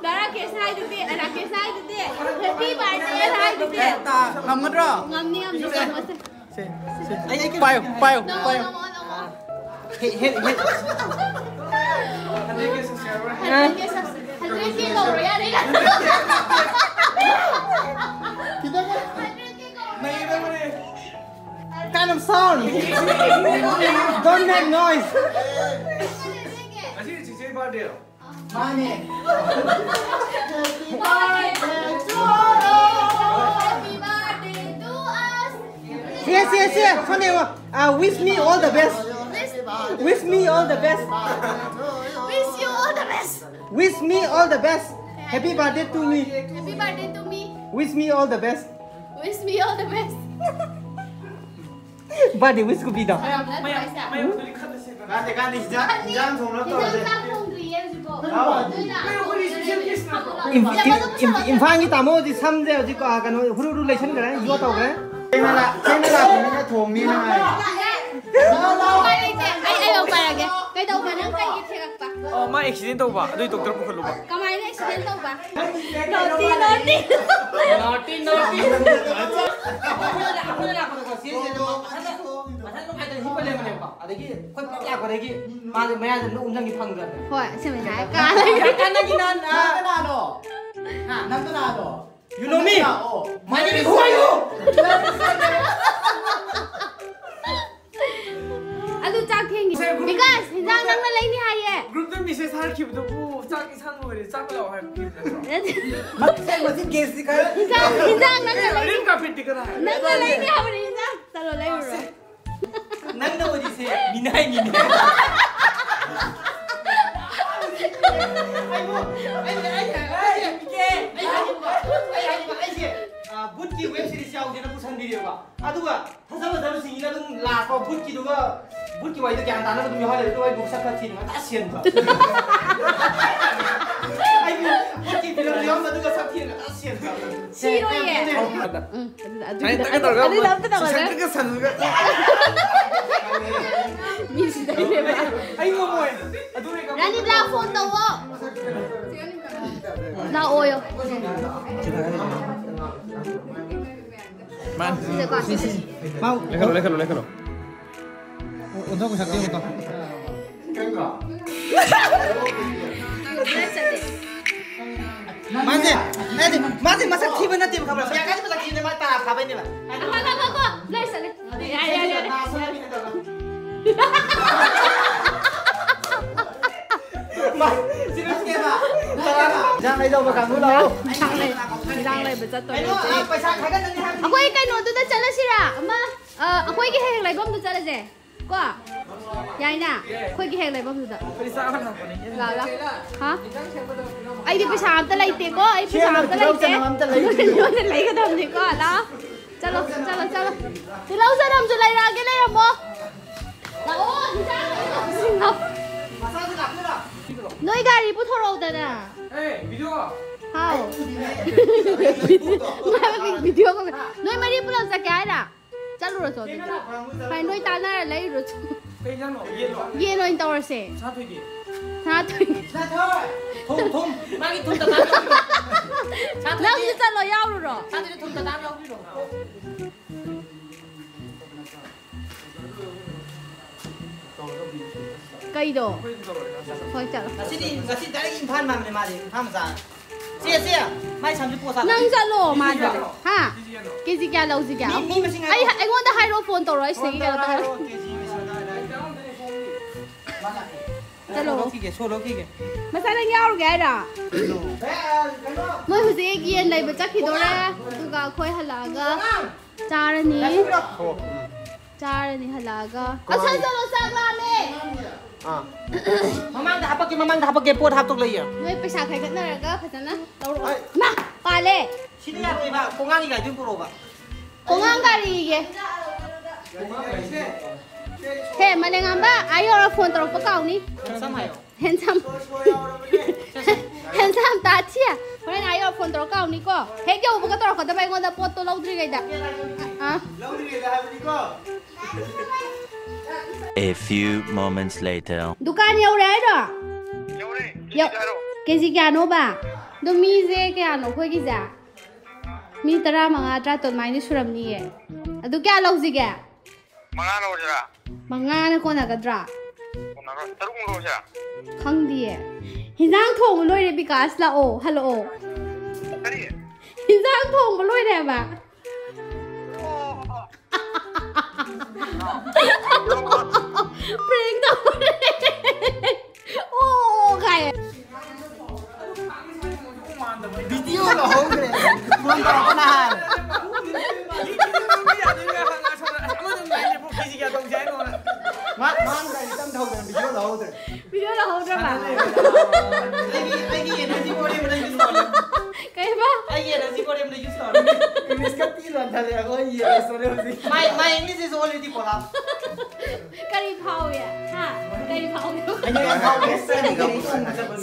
ꯗꯥ ꯔꯥꯀꯦꯁꯅ ꯍꯥꯏꯗꯨꯗꯤ, ꯔꯥꯀꯦꯁꯅ ꯍꯥꯏꯗꯨꯗꯤ, happy birthday ꯍꯥꯏꯗꯨꯗꯤ꯫ ꯑꯦ, ꯇꯥ-, ꯉꯝꯒꯗ꯭ꯔꯣ? ꯉꯝꯅꯤ, ꯉꯝꯅꯤ, ꯉꯝꯃꯁꯦ꯫ ꯁꯦ, ꯁꯦ꯫ ꯄꯥꯏꯌꯨ, ꯄꯥꯏꯌꯨ, ꯅꯪꯉꯣ, ꯄꯥꯏꯌꯨ꯫ ꯅꯪꯉꯣ, ꯅꯪꯉꯣ꯫ ꯍꯦ, ꯍꯦ, ꯍꯦ꯫ Hundred K subscriber꯫ Hundred K subs-, hundred K ꯀꯧꯔꯣ ꯌꯥꯔꯦ꯫ ꯈꯤꯇꯪ꯫ Hundred K ꯀꯧꯔꯣ꯫ ꯅꯩꯔꯕꯅꯦ꯫ Kind of sound. Don't make noise. ꯉꯁꯤ ꯆꯤꯆꯦ birthdayꯔꯣ? ꯃꯥꯅꯦ꯫ Happy birthday to you. Happy birthday to us. ꯁꯦ, ꯁꯦ, ꯁꯦ, ꯁꯣꯝꯗ ꯌꯦꯡꯉꯣ꯫ Uh, wish me all the best. Wish, wish me all the best. Wish you all the best. Wish me all the best. Happy birthday to me. Happy birthday to me. Wish me all the best. Wish me all the best. Birthday wish ꯀꯨꯝꯕꯤꯗꯣ꯫ ꯃꯌꯥꯝ, ꯃꯌꯥꯝ, ꯃꯌꯥꯝ ꯀꯔꯤ ꯈꯜꯂꯁꯦꯕ? ꯀꯥꯟꯗꯦ, ꯀꯥꯟꯗꯦ, ꯍꯤꯟꯖꯥꯡ, ꯍꯤꯟꯖꯥꯡ ꯊꯣꯡꯅꯕ ꯇꯧꯔꯁꯦ꯫ ꯍꯤꯟꯖꯥꯡ ꯆꯥꯛ ꯊꯣꯡꯗ꯭ꯔꯤꯌꯦ ꯍꯧꯖꯤꯛꯐꯥꯎ꯫ ꯏꯝ- ꯏꯝ- ꯏꯝ- ꯏꯝꯐꯥꯜꯒꯤ ꯇꯥꯃꯣ ꯍꯧꯖꯤꯛ ꯁꯝꯁꯦ ꯍꯧꯖꯤꯛ, ꯑ, ꯀꯩꯅꯣ, ꯍꯨꯔꯨ ꯍꯨꯔꯨ ꯂꯩꯁꯟꯈ꯭ꯔꯦ, ꯌꯣ ꯇꯧꯈ꯭ꯔꯦ꯫ ꯊꯦꯡꯅ ꯂꯥꯛ- ꯊꯦꯡꯅ ꯂꯥꯛꯄꯅꯤꯅ ꯊꯣꯡꯅꯤꯅ ꯍꯥꯏ꯫ ꯎꯄꯥꯏ ꯂꯩꯇꯦ꯫ ꯑꯩ, ꯑꯩ ꯑꯃꯨꯛ ꯄꯥꯏꯔꯒꯦ꯫ ꯀꯩꯗꯧꯕ? ꯅꯪ ꯀꯩꯒꯤ ꯊꯦꯡꯉꯛꯄ? ꯑꯣ, ꯃꯥ ꯑꯦꯛꯁꯤꯗꯦꯟ ꯇꯧꯕ, ꯑꯗꯨꯏ ꯗꯣꯛꯇꯔ ꯄꯨꯈꯠꯂꯨꯕ꯫ ꯀꯃꯥꯏꯅ ꯑꯦꯛꯁꯤꯗꯦꯟ ꯇꯧꯕ? Naughty, naughty. Naughty, naughty. ꯑꯩꯈꯣꯏꯅ ꯂꯥꯛꯄꯗꯀꯣ, ꯆꯦꯁꯦ ꯑꯗꯨꯝ ꯃꯊꯟ ꯅꯨꯡꯉꯥꯏꯇꯅ ꯍꯤꯞꯄ ꯂꯩꯔꯝꯕꯅꯦꯕꯀꯣ꯫ ꯑꯗꯒꯤ ꯑꯩꯈꯣꯏ ꯄꯨꯂꯞ ꯂꯥꯛꯄꯗꯒꯤ ꯃꯥꯁꯦ ꯃꯌꯥꯁꯦ ꯅꯣꯛ ꯎꯝꯖꯟꯒꯤ ꯐꯪꯗ꯭ꯔꯕꯅꯦ꯫ ꯍꯣꯏ, ꯑꯁꯦꯡꯕꯩ ꯍꯥꯏ ꯀꯥꯟꯅꯒꯤ ꯅꯍꯥꯟ ꯅꯪ ꯀꯅꯥꯅꯣ? ꯍꯥ? ꯅꯪ ꯀꯅꯥꯅꯣ? You know me? ꯅꯪ ꯀꯅꯥꯅꯣ? My name is Who are you? ꯑꯗꯨ ꯆꯥꯛ ꯊꯦꯡꯉꯤ꯫ ꯁꯦ, group- ꯕꯤꯀꯥꯁ, ꯍꯤꯟꯖꯥꯡ ꯅꯪꯅ ꯂꯩꯅꯤ ꯍꯥꯏꯌꯦ꯫ ꯒ꯭ꯔꯨꯞꯇ ꯃꯦꯁꯦꯖ ꯊꯥꯔꯛꯈꯤꯕꯗꯣ, "ꯎ, ꯆꯥꯛ ꯏꯟꯁꯥꯡ ꯂꯣꯏꯔꯦ, ꯆꯥꯛ ꯂꯥꯛꯑꯣ" ꯍꯥꯏꯕ ꯅꯠꯇ꯭ꯔꯣ? ꯅꯠꯇꯦ꯫ ꯉꯁꯥꯏ ꯃꯁꯤ ꯒꯦꯁꯇꯤ ꯈꯔ ꯍꯤꯟꯖꯥꯡ, ꯍꯤꯟꯖꯥꯡ ꯅꯪꯅ ꯔꯦꯗ ꯂꯩꯅꯤ꯫ ꯀꯥꯔꯄꯦꯠꯇꯤ ꯀꯅꯥ ꯍꯥꯏ? ꯅꯪꯅ ꯂꯩꯅꯤ ꯍꯥꯏꯕꯅꯤ ꯍꯤꯟꯖꯥꯡ꯫ ꯆꯠꯂꯣ, ꯂꯩꯔꯨꯔꯣ꯫ ꯅꯪꯅ ꯑꯣꯏꯔꯤꯁꯦ ꯃꯤꯅꯥꯏꯅꯤꯅꯦ꯫ ꯑꯩꯕꯨ, ꯑꯩ, ꯑꯩ, ꯑꯩ, ꯑꯩ ꯍꯥꯏꯅꯤꯡꯕ, ꯑꯩ ꯍꯥꯏꯅꯤꯡꯕ, ꯑꯩꯁꯦ, ꯑ, ꯕꯨꯠꯀꯤ ꯋꯦꯕ ꯁꯤꯔꯤꯁ ꯌꯥꯎꯁꯦꯅ ꯄꯨꯁꯟꯕꯤꯔꯦꯕ꯫ ꯑꯗꯨꯒ ꯐꯖ ꯐꯖꯕꯁꯤꯡꯁꯤꯅ ꯑꯗꯨꯝ ꯂꯥꯁ ꯐꯥꯎ ꯕꯨꯠꯀꯤꯗꯨꯒ, ꯕꯨꯠꯀꯤ ꯋꯥꯔꯤꯗꯣ ꯒ꯭ꯌꯥꯟ ꯇꯥꯅꯕ ꯑꯗꯨꯝ ꯌꯥꯎꯍꯜꯂꯦ꯫ ꯑꯗꯨꯒ ꯑꯩꯕꯨ ꯁꯛ ꯈꯔ ꯊꯤꯅ ꯉꯟꯇꯥ ꯁꯦꯝꯕ꯫ ꯑꯩꯕꯨ ꯕꯨꯠꯀꯤ ꯐꯤꯂꯝ ꯌꯥꯎꯔꯝꯕꯗꯨꯒ ꯁꯛ ꯊꯤꯅ ꯉꯟꯇꯥ ꯁꯦꯝꯕ꯫ ꯁꯤꯔꯣꯏꯌꯦ꯫ ꯎꯝ, ꯑꯗꯨꯗ, ꯑꯗꯨꯗ, ꯁꯨꯃꯥꯏꯅ ꯇꯛꯀ ꯇꯧꯔꯒ ꯑꯗꯨꯗ ꯑꯃꯨꯛ ꯑꯝꯇ ꯇꯧꯔꯒ꯫ ꯁꯨꯃꯥꯏꯅ ꯇꯛꯀ ꯁꯝꯃꯒ꯫ ꯃꯤ ꯁꯤꯗꯩꯅꯦꯕ꯫ ꯑꯩ ꯉꯝꯃꯣꯏ꯫ ꯑꯗꯨ ꯍꯦꯛ ꯔꯥꯅꯤꯕ꯭ꯂꯥ ꯐꯣꯟ ꯇꯧꯋꯣ꯫ ꯂꯥꯛꯑꯣꯌꯣ꯫ ꯃꯥꯅꯤ꯫ ꯁꯤꯗꯀꯣ, ꯁꯤꯗ꯫ ꯃꯥ ꯂꯩꯈꯠꯂꯣ, ꯂꯩꯈꯠꯂꯣ, ꯂꯩꯈꯠꯂꯣ꯫ ꯑꯣꯟꯊꯣꯛꯄ ꯁꯛꯇꯤ ꯑꯃꯨꯛ ꯇꯧ꯫ ꯃꯥꯁꯦ, ꯅꯠꯇꯦ, ꯃꯥꯁꯦ ꯃꯁꯛ ꯊꯤꯕ ꯅꯠꯇꯦꯕ, ꯈꯪꯕ꯭ꯔꯥ? ꯄ꯭ꯔꯤꯌꯥꯡꯀꯥꯁꯦ ꯃꯁꯛ ꯊꯤꯕꯅꯦ, ꯃꯥ ꯇꯔꯥ ꯐꯥꯕꯩꯅꯦꯕ꯫ ꯉꯥꯏꯈꯣ, ꯉꯥꯏꯈꯣ, ꯉꯥꯏꯈꯣ꯫ ꯕ꯭ꯂꯔ ꯆꯠꯂꯦ꯫ ꯌꯥꯔꯦ, ꯌꯥꯔꯦ, ꯌꯥꯔꯦ꯫ ꯃꯥ, ꯁꯤ ꯅꯠꯇꯦꯕ꯫ ꯇꯔꯥ꯫ ꯏꯟꯖꯥꯡ ꯂꯩꯗꯧꯕ ꯀꯥꯡꯕꯨ ꯂꯥꯛꯑꯣ꯫ ꯏꯟꯖꯥꯡ ꯂꯩ-, ꯏꯟꯖꯥꯡ ꯂꯩꯕ ꯆꯠꯇꯣꯔꯦ ꯀꯩꯅꯣ, ꯍꯧꯖꯤꯛ꯫ ꯑ, ꯄꯩꯁꯥ ꯈꯥꯏꯒꯠꯅꯅꯤ ꯍꯥꯏꯕꯅꯤ꯫ ꯑꯩꯈꯣꯏ ꯀꯩꯅꯣꯗꯨꯗ ꯆꯠꯂꯁꯤꯔꯥ? ꯑꯃ, ꯑ, ꯑꯩꯈꯣꯏꯒꯤ ꯍꯦꯛ ꯍꯦꯛ ꯂꯩꯐꯝꯗꯨ ꯆꯠꯂꯁꯦ꯫ ꯀꯣ? ꯌꯥꯏꯅ? ꯑꯩꯈꯣꯏꯒꯤ ꯍꯦꯛ ꯂꯩꯐꯝꯗꯨꯗ꯫ ꯂꯥꯛꯑꯣ, ꯂꯥꯛꯑꯣ꯫ ꯍꯥ? ꯑꯩꯗꯤ ꯄꯩꯁꯥ ꯑꯝꯇ ꯂꯩꯇꯦꯀꯣ, ꯑꯩ ꯄꯩꯁꯥ ꯁꯦꯝꯕ ꯑꯝꯇ ꯇꯤꯜꯍꯧ ꯂꯩꯇꯦ꯫ ꯆꯅꯝ ꯑꯝꯇ ꯂꯩꯇꯦ꯫ ꯅꯣꯏꯅ ꯂꯩꯒꯗꯕꯅꯤꯀꯣ, ꯂꯥꯛꯑꯣ꯫ ꯆꯠꯂꯣ, ꯆꯠꯂꯣ, ꯆꯠꯂꯣ꯫ ꯇꯤꯜꯍꯧ ꯆꯅꯝꯁꯨ ꯂꯩꯔꯛꯑꯒꯦ, ꯂꯩꯔꯝꯃꯣ꯫ ꯂꯥꯛꯑꯣ, ꯍꯤꯟꯖꯥꯡ ꯂꯩꯔꯛꯑꯣ꯫ ꯃꯁꯥꯁꯨ ꯂꯥꯛꯇꯣꯏꯔꯣ? ꯅꯣꯏ ꯒꯥꯔꯤ ꯄꯨꯊꯣꯔꯛꯎꯗꯅ꯫ ꯑꯦ, ꯚꯤꯗꯤꯑꯣ꯫ ꯍꯥꯎ꯫ ꯚꯤꯗꯤꯑꯣ ꯀꯧꯋꯦ꯫ ꯅꯣꯏ ꯃꯔꯤ ꯄꯨꯂꯞ ꯆꯠꯀꯦ ꯍꯥꯏꯔ? ꯆꯠꯂꯨꯔꯁꯨ ꯑꯗꯨꯗꯤ꯫ ꯐꯔꯦ, ꯅꯣꯏ ꯇꯥꯟꯅꯔ ꯂꯩꯔꯨꯔꯁꯨ꯫ ꯀꯩ ꯏꯟꯖꯥꯡꯅꯣ? ꯌꯦꯟꯂꯣ? ꯌꯦꯟ ꯑꯣꯏꯅ ꯇꯧꯔꯁꯦ꯫ ꯁꯅꯥꯊꯣꯏꯗꯤ? ꯁꯅꯥꯊꯣꯏ꯫ ꯁꯅꯥꯊꯣꯏ! ꯊꯨꯝ, ꯊꯨꯝ꯫ ꯃꯥꯒꯤ ꯊꯨꯝ ꯇꯇꯥ ꯇꯧꯕꯤꯔꯣ꯫ ꯁꯅꯥꯊꯣꯏꯗꯤ? ꯅꯪꯁꯨ ꯆꯠꯂꯣ, ꯌꯥꯎꯔꯨꯔꯣ꯫ ꯁꯅꯥꯊꯣꯏꯗꯤ ꯊꯨꯝ ꯇꯇꯥ ꯑꯃ ꯌꯥꯎꯕꯤꯔꯣ꯫ ꯀꯩꯗꯣ? ꯍꯣꯏ, ꯆꯠꯂꯣ꯫ ꯉꯁꯤꯗꯤ, ꯉꯁꯤ direct ꯏꯝꯐꯥꯜ ꯃꯥꯟꯕꯅꯦ ꯃꯥꯗꯤ, ꯏꯝꯐꯥꯜ ꯃꯆꯥ꯫ ꯆꯦ, ꯆꯦ, ꯃꯥꯏ ꯁꯝꯁꯦ ꯄꯣꯁ ꯍꯥꯞꯄ꯫ ꯅꯪ ꯆꯠꯂꯣ, ꯃꯥꯗꯣ꯫ ꯍꯥ? ꯀꯦ ꯖꯤ ꯀꯌꯥꯅꯣ? ꯀꯦ ꯖꯤ ꯀꯌꯥ ꯂꯧꯁꯤꯒꯦ? ꯃꯤ, ꯃꯤ ꯃꯁꯤꯡ ꯍꯥꯏꯔꯣ꯫ ꯑꯩ, ꯑꯩꯉꯣꯟꯗ ꯍꯥꯏꯔꯛꯑꯣ, ꯐꯣꯟ ꯇꯧꯔꯣ, ꯑꯩ ꯁꯤꯗꯒꯤ ꯀꯩꯅꯣ ꯇꯧꯔꯒꯦ꯫ ꯍꯥꯏꯔꯣ, ꯀꯦ ꯖꯤ ꯃꯁꯤꯡ ꯍꯥꯏꯔꯣ꯫ ꯆꯠꯂꯣ꯫ ꯁꯣ ꯂꯧꯈꯤꯒꯦ, ꯁꯣ ꯂꯧꯈꯤꯒꯦ꯫ ꯃꯆꯥ, ꯅꯪ ꯌꯥꯎꯔꯨꯒꯦ ꯍꯥꯏꯔꯣ? ꯃꯣꯏ ꯍꯧꯖꯤꯛ ꯌꯦꯟ ꯂꯩꯕ ꯆꯠꯈꯤꯗꯣꯔꯦ, ꯑꯗꯨꯒ ꯑꯩꯈꯣꯏ ꯍꯜꯂꯛꯑꯒ ꯆꯥꯔꯅꯤ꯫ ꯆꯥꯔꯅꯤ ꯍꯜꯂꯛꯑꯒ꯫ ꯑꯁ, ꯆꯠꯂꯣ, ꯆꯥꯛ ꯂꯥꯝꯃꯦ꯫ ꯑꯥ꯫ ꯃꯃꯥꯡꯗ ꯍꯥꯄꯛꯀꯦ, ꯃꯃꯥꯡꯗ ꯍꯥꯄꯛꯀꯦ, ꯄꯣꯠ ꯍꯥꯞꯇꯧ ꯂꯩꯌꯦ꯫ ꯅꯣꯏ ꯄꯩꯁꯥ ꯈꯥꯏꯒꯠꯅꯔꯒ ꯐꯖꯅ ꯂꯧꯔꯛꯑꯣ꯫ ꯍꯣꯏ꯫ ꯃꯥ, ꯄꯥꯜꯂꯦ꯫ ꯁꯤꯗꯤ ꯌꯥꯗꯦꯕ, ꯈꯣꯡꯉꯥꯡꯒꯤ ꯒꯥꯔꯤꯗꯨ ꯄꯨꯔꯛꯑꯣꯕ꯫ ꯈꯣꯡꯉꯥꯡ ꯒꯥꯔꯤꯌꯦ꯫ ꯍꯦ, ꯃꯂꯦꯉꯥꯝꯕ, ꯑꯥ ꯌꯧꯔ ꯐꯣꯟ ꯇꯧꯔꯛꯄ ꯀꯥꯎꯅꯤ꯫ ꯁꯝ ꯍꯥꯏꯌꯣ꯫ Handsome꯫ Handsome ꯇꯥꯆꯤꯌꯥ꯫ ꯍꯣꯔꯦꯟ ꯑꯥ ꯌꯧꯔ ꯐꯣꯟ ꯇꯧꯔꯛ ꯀꯥꯎꯅꯤꯀꯣ꯫ ꯍꯦꯛ ꯌꯧꯕꯒ ꯇꯧꯔꯛꯀꯗꯕ ꯑꯩꯉꯣꯟꯗ ꯄꯣꯠꯇꯣ ꯂꯧꯗ꯭ꯔꯤꯉꯩꯗ꯫ ꯑꯥ꯫ ꯂꯧꯗ꯭ꯔꯤꯉꯩꯗ ꯍꯥꯏꯕꯅꯤꯀꯣ꯫ A few moments later. ꯗꯨꯀꯥꯟ ꯌꯧꯔꯦ ꯍꯥꯏꯔꯣ? ꯌꯧꯔꯦ꯫ ꯌꯧ-, ꯀꯦꯖꯤ ꯀꯌꯥꯅꯣꯕ? ꯑꯗꯣ ꯃꯤꯁꯦ ꯀꯌꯥꯅꯣ ꯑꯩꯈꯣꯏꯒꯤꯁꯦ? ꯃꯤ ꯇꯔꯥꯃꯉꯥ, ꯇꯔꯥꯇꯔꯨꯛ ꯑꯗꯨꯃꯥꯏꯅ ꯁꯨꯔꯝꯅꯤꯌꯦ꯫ ꯑꯗꯨ ꯀꯌꯥ ꯂꯧꯁꯤꯒꯦ? ꯃꯉꯥ ꯂꯧꯔꯁꯤꯔꯥ? ꯃꯉꯥꯅ ꯀꯣꯟꯅꯒꯗ꯭ꯔꯥ? ꯀꯣꯟꯅꯔꯣꯏ꯫ ꯇꯔꯨꯛꯃꯨꯛ ꯂꯧꯔꯁꯤꯔꯥ? ꯈꯪꯗꯤꯌꯦ꯫ ꯍꯤꯟꯖꯥꯡ ꯊꯣꯡꯕ ꯂꯣꯏꯔꯦ, ꯕꯤꯀꯥꯁ, ꯂꯥꯛꯑꯣ, ꯍꯜꯂꯛꯑꯣ꯫ ꯀꯔꯤ? ꯍꯤꯟꯖꯥꯡ ꯊꯣꯡꯕ ꯂꯣꯏꯔꯦ ꯍꯥꯏꯕ꯫ ꯑꯣ, ꯑꯣ, ꯑꯣ꯫ Prank ꯇꯧꯔꯦ꯫ ꯑꯣ, ꯀꯥꯏ꯫ ꯚꯤꯗꯤꯑꯣ ꯂꯧꯍꯧꯗ꯭ꯔꯦ꯫ ꯐꯣꯟ ꯇꯧꯔꯛꯄꯅ ꯍꯥꯟꯅ꯫ ꯃꯥ, ꯃꯥꯅ ꯒꯥꯔꯤ ꯇꯝ ꯊꯧꯗꯅ ꯚꯤꯗꯤꯑꯣ ꯂꯧꯍꯧꯗ꯭ꯔꯦ꯫ ꯚꯤꯗꯤꯑꯣ ꯂꯧꯍꯧꯗ꯭ꯔꯕ? ꯑꯩꯒꯤ, ꯑꯩꯒꯤ energy ꯕꯣꯔꯗꯤ ꯑꯃ ꯂꯩꯕꯤꯔꯣ꯫ ꯀꯩꯕ? ꯌꯦꯟ ꯑꯁꯤ ꯀꯣꯔꯤꯌꯝꯗ use ꯇꯧꯔꯦ꯫ English ꯀ ꯇꯤ ꯂꯣꯟꯊꯔꯦ ꯑꯩꯈꯣꯏ ꯌꯦꯟ ꯑꯁꯤ ꯍꯧꯖꯤꯛ꯫ My, my English is already collapse. ꯀꯔꯤ ꯐꯥꯎꯏ? ꯍꯥ? ꯀꯔꯤ ꯐꯥꯎꯏ?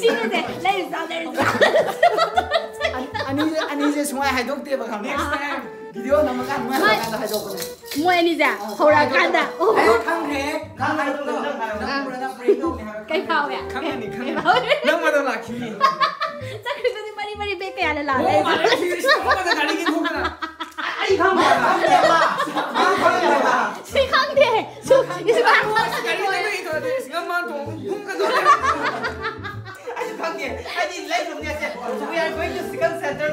ꯁꯤꯅꯁꯦ, ꯂꯩꯔꯨ ꯆꯥꯎ, ꯂꯩꯔꯨ ꯆꯥꯎ꯫ ꯑꯅꯤꯁꯦ, ꯑꯅꯤꯁꯦ ꯁꯨꯡꯍꯥꯏ ꯍꯥꯏꯗꯣꯛꯇꯦꯕ, ꯈꯪꯕ꯭ꯔꯥ? Next time. Video ꯅꯝꯃꯀꯥꯟꯗ, ꯃꯣꯏ ꯍꯜꯂꯛꯀꯥꯟꯗ ꯍꯥꯏꯗꯣꯛꯄꯅꯦ꯫ ꯃꯣꯏ ꯑꯅꯤꯁꯦ ꯍꯧꯔꯛꯑꯀꯥꯟꯗ꯫ ꯑꯣ꯫ ꯑꯩ ꯈꯪꯈ꯭ꯔꯦ꯫ ꯅꯪ ꯍꯥꯏꯗꯣ ꯅꯪ ꯍꯥꯏꯔꯣ꯫ ꯑꯥ꯫ ꯅꯪ ꯄꯨꯔꯥ ꯅꯪ prank ꯇꯧꯅꯤ ꯍꯥꯏꯕ ꯀꯩ ꯐꯥꯎꯒꯦ? ꯈꯪꯉꯅꯤ, ꯈꯪꯉꯅꯤ꯫ ꯀꯩ ꯐꯥꯎꯒꯦ? ꯅꯪ ꯃꯗꯣ ꯂꯥꯛꯈꯤꯅꯤ꯫ ꯆꯠꯈ꯭ꯔꯤꯗꯨꯗꯤ ꯃꯔꯤ ꯃꯔꯤ ꯕꯦꯛ ꯀꯌꯥꯅ ꯂꯥꯛꯑꯦ? ꯑꯣ, ꯃꯥꯅꯦ, ꯁꯤ ꯁꯤ ꯑꯃꯗ ꯒꯥꯔꯤꯒꯤ ꯊꯣꯛꯄꯗ꯫ ꯑꯩ ꯈꯪꯗꯦꯕ꯫ ꯅꯪ ꯈꯪꯗꯦꯕ꯫ ꯁꯤ ꯈꯪꯗꯦ꯫ ꯁꯨ-, ꯁꯤ ꯈꯪꯗꯦ꯫ ꯁꯤ ꯈꯪꯗꯦ꯫ ꯒꯥꯔꯤ ꯂꯩꯕꯒꯤ ꯊꯣꯛꯑꯗꯤ ꯁꯤ ꯉꯝ ꯃꯥꯟ ꯇꯣꯡ ꯄꯨꯡ ꯀꯩꯗꯧꯔꯦ? ꯑꯩꯁꯨ ꯈꯪꯗꯦ꯫ ꯑꯩꯗꯤ ꯂꯩꯔꯨꯝꯅꯦꯁꯦ꯫ We are going to chicken center꯫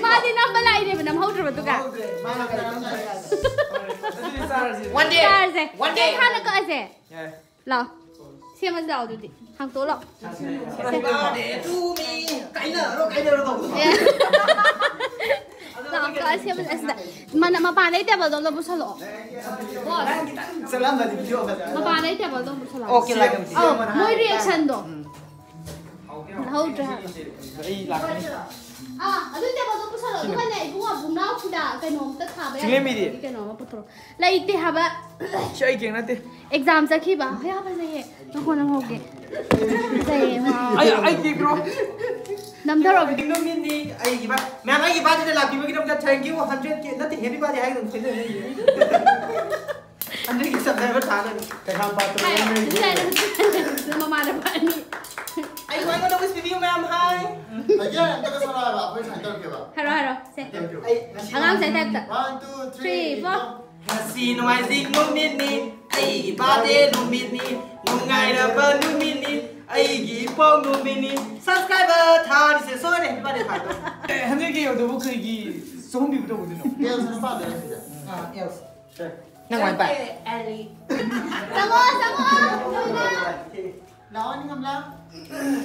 ꯃꯥꯗꯤ ꯅꯝꯕ ꯂꯥꯛꯏꯅꯦꯕ, ꯅꯝꯍꯧꯗ꯭ꯔꯕꯗꯨꯒ꯫ One day꯫ ꯆꯥꯔꯁꯦ꯫ One day꯫ ꯀꯦꯛ ꯍꯥꯟꯅ ꯀꯛꯑꯁꯦ꯫ ꯌꯥꯏ꯫ ꯂꯥꯛꯑꯣ꯫ ꯁꯦꯝꯃꯁꯤ ꯂꯥꯛꯑꯣ ꯑꯗꯨꯗꯤ꯫ ꯍꯥꯡꯇꯣꯛꯑꯣ ꯂꯥꯛꯑꯣ꯫ Happy birthday to me꯫ ꯀꯥꯏꯅꯔꯣ, ꯀꯥꯏꯅꯔꯣ ꯇꯧꯕꯗꯣ꯫ ꯑꯦ꯫ ꯂꯥꯛꯑꯣ, ꯀꯛꯑ ꯁꯦꯝꯃꯁꯦ꯫ ꯑꯁꯤꯗ꯫ ꯃꯅ-, ꯃꯄꯥꯟꯗꯩ ꯇꯦꯕꯜꯗꯣ ꯑꯝꯇ ꯄꯨꯁꯜꯂꯛꯑꯣ꯫ ꯕꯣꯁ꯫ ꯅꯪ ꯈꯤꯇꯪ ꯆꯠꯂꯝꯃꯗꯤ video ꯐꯖꯅ꯫ ꯃꯄꯥꯟꯗꯩ ꯇꯦꯕꯜꯗꯣ ꯑꯃꯨꯛ ꯄꯨꯁꯜꯂꯛꯑꯣ꯫ Okay, ꯂꯥꯛꯀꯦ꯫ ꯑꯧ, ꯃꯣꯏ reactionꯗꯣ꯫ ꯎꯝ꯫ ꯂꯧꯍꯧꯗ꯭ꯔꯦ ꯍꯥꯏꯕ꯫ ꯑꯩ ꯂꯥꯛꯀꯅꯤ꯫ ꯑꯥ, ꯑꯗꯨ ꯇꯦꯕꯜꯗꯣ ꯄꯨꯁꯜꯂꯣ꯫ ꯁꯤꯅ꯫ ꯑꯗꯨꯒꯅꯦ, ꯏꯕꯨꯡꯉꯣ, ꯕꯨꯡꯅꯥꯎ ꯁꯤꯗ ꯀꯩꯅꯣꯝꯇ ꯊꯥꯕ ꯌꯥꯏ꯫ ꯆꯤꯡꯂꯦꯝꯕꯤꯗꯤ? ꯀꯩꯅꯣꯝꯃ ꯄꯨꯊꯣꯔꯛꯑꯣ꯫ ꯂꯩꯇꯦ ꯍꯥꯏꯕ꯫ ꯁꯤ ꯑꯩ ꯀꯦꯛ ꯅꯠꯇꯦ꯫ Exam ꯆꯠꯈꯤꯕ꯫ ꯍꯣꯏ, ꯌꯥꯝ ꯐꯖꯩꯌꯦ꯫ ꯉꯥꯏꯈꯣ, ꯅꯪ ꯍꯧꯒꯦ꯫ ꯐꯖꯩꯌꯦ, ꯃꯥ꯫ ꯑꯩ, ꯑꯩ ꯀꯦꯛ ꯄꯤꯔꯛꯑꯣ꯫ ꯅꯝꯊꯔꯣ꯫ ꯅꯨꯃꯤꯠꯅꯤ ꯑꯩꯒꯤ ꯕꯥ-, ꯃꯌꯥꯝ ꯑꯩꯒꯤ birthdayꯗ ꯂꯥꯛꯄꯤꯕꯒꯤꯗꯃꯛꯇ thank you hundred K ꯅꯠꯇꯦ, happy birthday ꯍꯥꯏꯒꯗꯕꯅꯤ, ꯁꯣꯏꯗꯅ ꯂꯩꯌꯦ꯫ Hundred K subscriber ꯊꯥꯗꯣꯏꯅꯤ꯫ ꯀꯩꯁꯥꯝꯄꯥꯠꯇ ꯍꯥꯏ, ꯂꯩꯔꯝꯃꯦ꯫ ꯁꯤ ꯍꯥꯏꯔꯣ, ꯁꯤ ꯍꯥꯏꯔꯣ, ꯃꯃꯥꯟꯅꯕ ꯑꯅꯤ꯫ ꯑꯩ ꯑꯩꯉꯣꯟꯗ wish ꯄꯤꯕꯤꯌꯨ ꯃꯌꯥꯝ, hi꯫ ꯑꯩꯒꯤ ꯑꯝꯇꯒ ꯁꯥꯟꯅ ꯍꯥꯏꯕ, ꯑꯩꯈꯣꯏ ꯁꯨꯃꯥꯏꯅ ꯇꯧꯔꯛꯀꯦꯕ꯫ ꯍꯥꯏꯔꯣ, ꯍꯥꯏꯔꯣ, ꯁꯦ꯫ ꯑꯩ ꯉꯁꯤ ꯑꯉꯥꯡꯁꯥꯏ typeꯇ꯫ One, two, three, three, four, four꯫ ꯉꯁꯤ ꯅꯨꯡꯉꯥꯏꯖꯤꯡ ꯅꯨꯃꯤꯠꯅꯤ, ꯑꯩꯒꯤ birthday ꯅꯨꯃꯤꯠꯅꯤ, ꯅꯨꯡꯉꯥꯏꯔꯕ ꯅꯨꯃꯤꯠꯅꯤ, ꯑꯩꯒꯤ ꯏꯄꯣꯛ ꯅꯨꯃꯤꯠꯅꯤ꯫ Subscriber ꯊꯥꯔꯤꯁꯦ ꯁꯣꯏꯔꯦ, happy birthday ꯊꯥꯗꯣ꯫ ꯑꯦ, hundred K ꯌꯧꯗꯕꯨ ꯀꯔꯤꯒꯤ ꯆꯍꯨꯝ ꯄꯤꯕ ꯇꯧꯕꯗꯨꯅꯣ? Else ꯅꯨꯄꯥꯗꯨꯔ ꯁꯤꯗ? ꯑꯥ, else꯫ ꯁꯦ꯫ ꯅꯪ ꯋꯥꯏ ꯄꯥꯏ꯫ ꯆꯪꯉꯣ, ꯆꯪꯉꯣ꯫ ꯂꯥꯛꯑꯣ, ꯅꯤꯡꯉꯝꯂꯥ?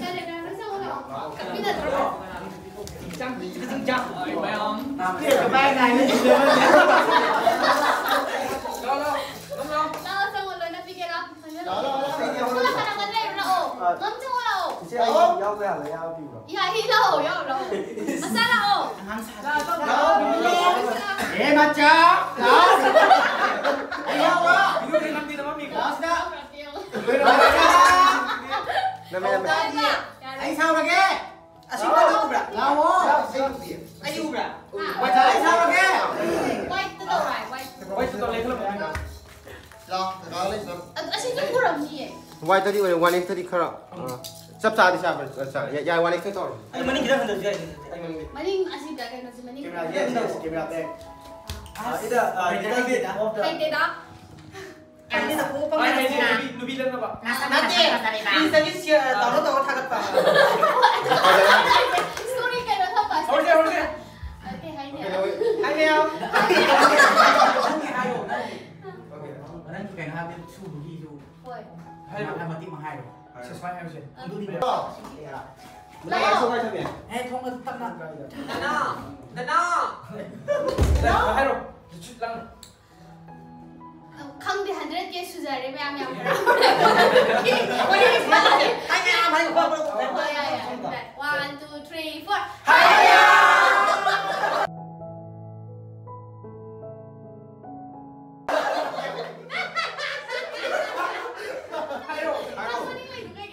ꯆꯠꯂꯦ, ꯅꯪ ꯆꯪꯉꯣ, ꯂꯥꯛꯑꯣ꯫ ꯀꯞꯃꯤꯟꯅꯗ꯭ꯔꯣ? ꯂꯥꯛꯑꯣ, ꯆꯪꯉꯣ, ꯂꯣꯏꯅ ꯄꯤꯒꯦ, ꯂꯥꯛꯑꯣ꯫ ꯂꯥꯛꯑꯣ, ꯂꯥꯛꯑꯣ, ꯂꯥꯛꯑꯣ꯫ ꯁꯣꯝ ꯅꯥꯀꯟꯗ ꯂꯩꯔꯣ, ꯂꯥꯛꯑꯣ꯫ ꯃꯝ ꯆꯪꯉꯣ ꯂꯥꯛꯑꯣ꯫ ꯏꯆꯦ, ꯑꯩ ꯌꯥꯎꯕ ꯌꯥꯕ ꯌꯥꯎꯕꯤꯕ꯭ꯔꯣ? ꯌꯥꯏ, ꯂꯥꯛꯑꯣ, ꯌꯥꯎ, ꯂꯥꯛꯑꯣ꯫ ꯃꯆꯥ ꯂꯥꯛꯑꯣ꯫ ꯑꯉꯥꯡ ꯁꯥ-, ꯂꯥꯛꯑꯣ, ꯂꯥꯛꯑꯣ꯫ ꯂꯥꯛꯑꯣ꯫ ꯑꯦ, ꯃꯆꯥ, ꯂꯥꯛꯑꯣ꯫ ꯑꯩ ꯌꯥꯎꯕ꯫ ꯂꯥꯛꯑꯣ ꯁꯤꯗ꯫ ꯃꯆꯥ꯫ ꯅꯝꯃꯦ, ꯅꯝꯃꯦ꯫ ꯌꯥꯔꯦ꯫ ꯑꯩ ꯁꯥꯎꯔꯒꯦ꯫ ꯑꯁꯤ ꯎꯕ꯭ꯔꯥ? ꯂꯥꯛꯑꯣ꯫ ꯑꯩ ꯎꯕ꯭ꯔꯥ? ꯃꯆꯥ, ꯑꯩ ꯁꯥꯎꯔꯒꯦ꯫ White ꯇ ꯇꯧꯔꯣ ꯍꯥꯏ, white꯫ White ꯇ ꯇꯧꯔꯣ, ꯂꯩꯈꯠꯂꯣ꯫ ꯂꯥꯎ, ꯀꯀꯥ ꯂꯩ, ꯆꯠꯂꯣ꯫ ꯑꯗꯨ ꯑꯁꯤꯗꯤ ꯎꯔꯝꯅꯤꯌꯦ꯫ White ꯇꯗꯤ ꯑꯣꯏꯔꯦ, one X ꯇꯗꯤ ꯈꯔ, ꯑ, ꯆꯞ ꯆꯥꯗꯤ ꯆꯥꯕ, ꯆꯥ-, ꯌꯥ-, ꯌꯥꯏ, one X ꯇ ꯇꯧꯔꯣ꯫ ꯑꯩ ꯃꯅꯤꯡ ꯈꯤꯇꯪ ꯍꯟꯊꯕꯁꯨ ꯌꯥꯏ꯫ ꯑꯩ ꯃꯅꯤꯡꯗ꯫ ꯃꯅꯤꯡ ꯑꯁꯤꯗ ꯀꯩꯅꯣꯁꯤ ꯃꯅꯤꯡ꯫ Camera, yes, yes, camera back. ꯑ, ꯁꯤꯗ, ꯑ, ꯍꯩꯇꯦꯗ, ꯈꯤꯇꯪꯗꯤ ꯍꯩꯇꯦꯗ꯫ Off the ꯍꯩꯇꯦꯗ꯫ ꯄꯪꯉꯦꯗ, ꯀꯣꯛ ꯄꯪꯉꯦꯗ꯫ ꯍꯥꯏ, ꯍꯥꯏ, ꯅꯨꯄꯤ, ꯅꯨꯄꯤ ꯅꯠꯇꯕ꯫ ꯅꯠꯇꯦ, ꯏꯟꯁꯇꯒꯤ ꯁꯤꯌꯔ ꯇꯧꯔ ꯇꯧꯔ ꯊꯥꯒꯠꯄ꯫ Story ꯀꯩꯅꯣ ꯊꯝꯕ꯫ ꯍꯧꯔꯁꯦ, ꯍꯧꯔꯁꯦ꯫ ꯑ, ꯀꯩ ꯍꯥꯏꯅꯤ? ꯀꯩꯗꯧꯋꯦ? ꯍꯥꯏꯅꯦ, ꯍꯥꯏꯌꯣ꯫ ꯅꯪꯒꯤ ꯍꯥꯏꯌꯣ, ꯅꯪꯒꯤ꯫ ꯅꯪꯒꯤ ꯀꯩꯅꯣ ꯍꯥꯏꯕꯗꯤ ꯁꯨꯕꯒꯤꯁꯨ ꯍꯣꯏ꯫ ꯍꯥꯏꯔꯣ꯫ ꯃꯇꯦꯛ ꯑꯃ ꯍꯥꯏꯔꯣ꯫ ꯁꯦ, ꯁꯨꯃꯥꯏꯅ ꯍꯥꯏꯔꯣꯁꯦ꯫ ꯑꯗꯨꯗꯤ ꯂꯥꯛꯑꯣ꯫ ꯂꯥꯛꯑꯣ꯫ ꯑꯦ, ꯊꯣꯡ ꯑꯗꯨ ꯇꯞꯅ꯫ ꯗꯅꯥ! ꯗꯅꯥ! ꯍꯥꯏꯔꯣ꯫ ꯆꯨꯠ ꯂꯥꯡꯅ꯫ ꯈꯪꯗꯦ, hundred K ꯁꯨꯖꯔꯦ, ꯃꯌꯥꯝ ꯌꯥꯝ ꯍꯔꯥꯎꯔꯦ꯫ ꯑꯩ ꯃꯌꯥꯝ ꯍꯥꯏꯌꯨ, ꯍꯣꯏ, ꯍꯣꯏ, ꯍꯣꯏ, ꯍꯣꯏ, ꯌꯥꯏ, ꯌꯥꯏ, ꯍꯣꯏ, ꯍꯣꯏ꯫ One, two, three, four. ꯍꯥꯏꯔꯣ, ꯍꯥꯏꯔꯣ꯫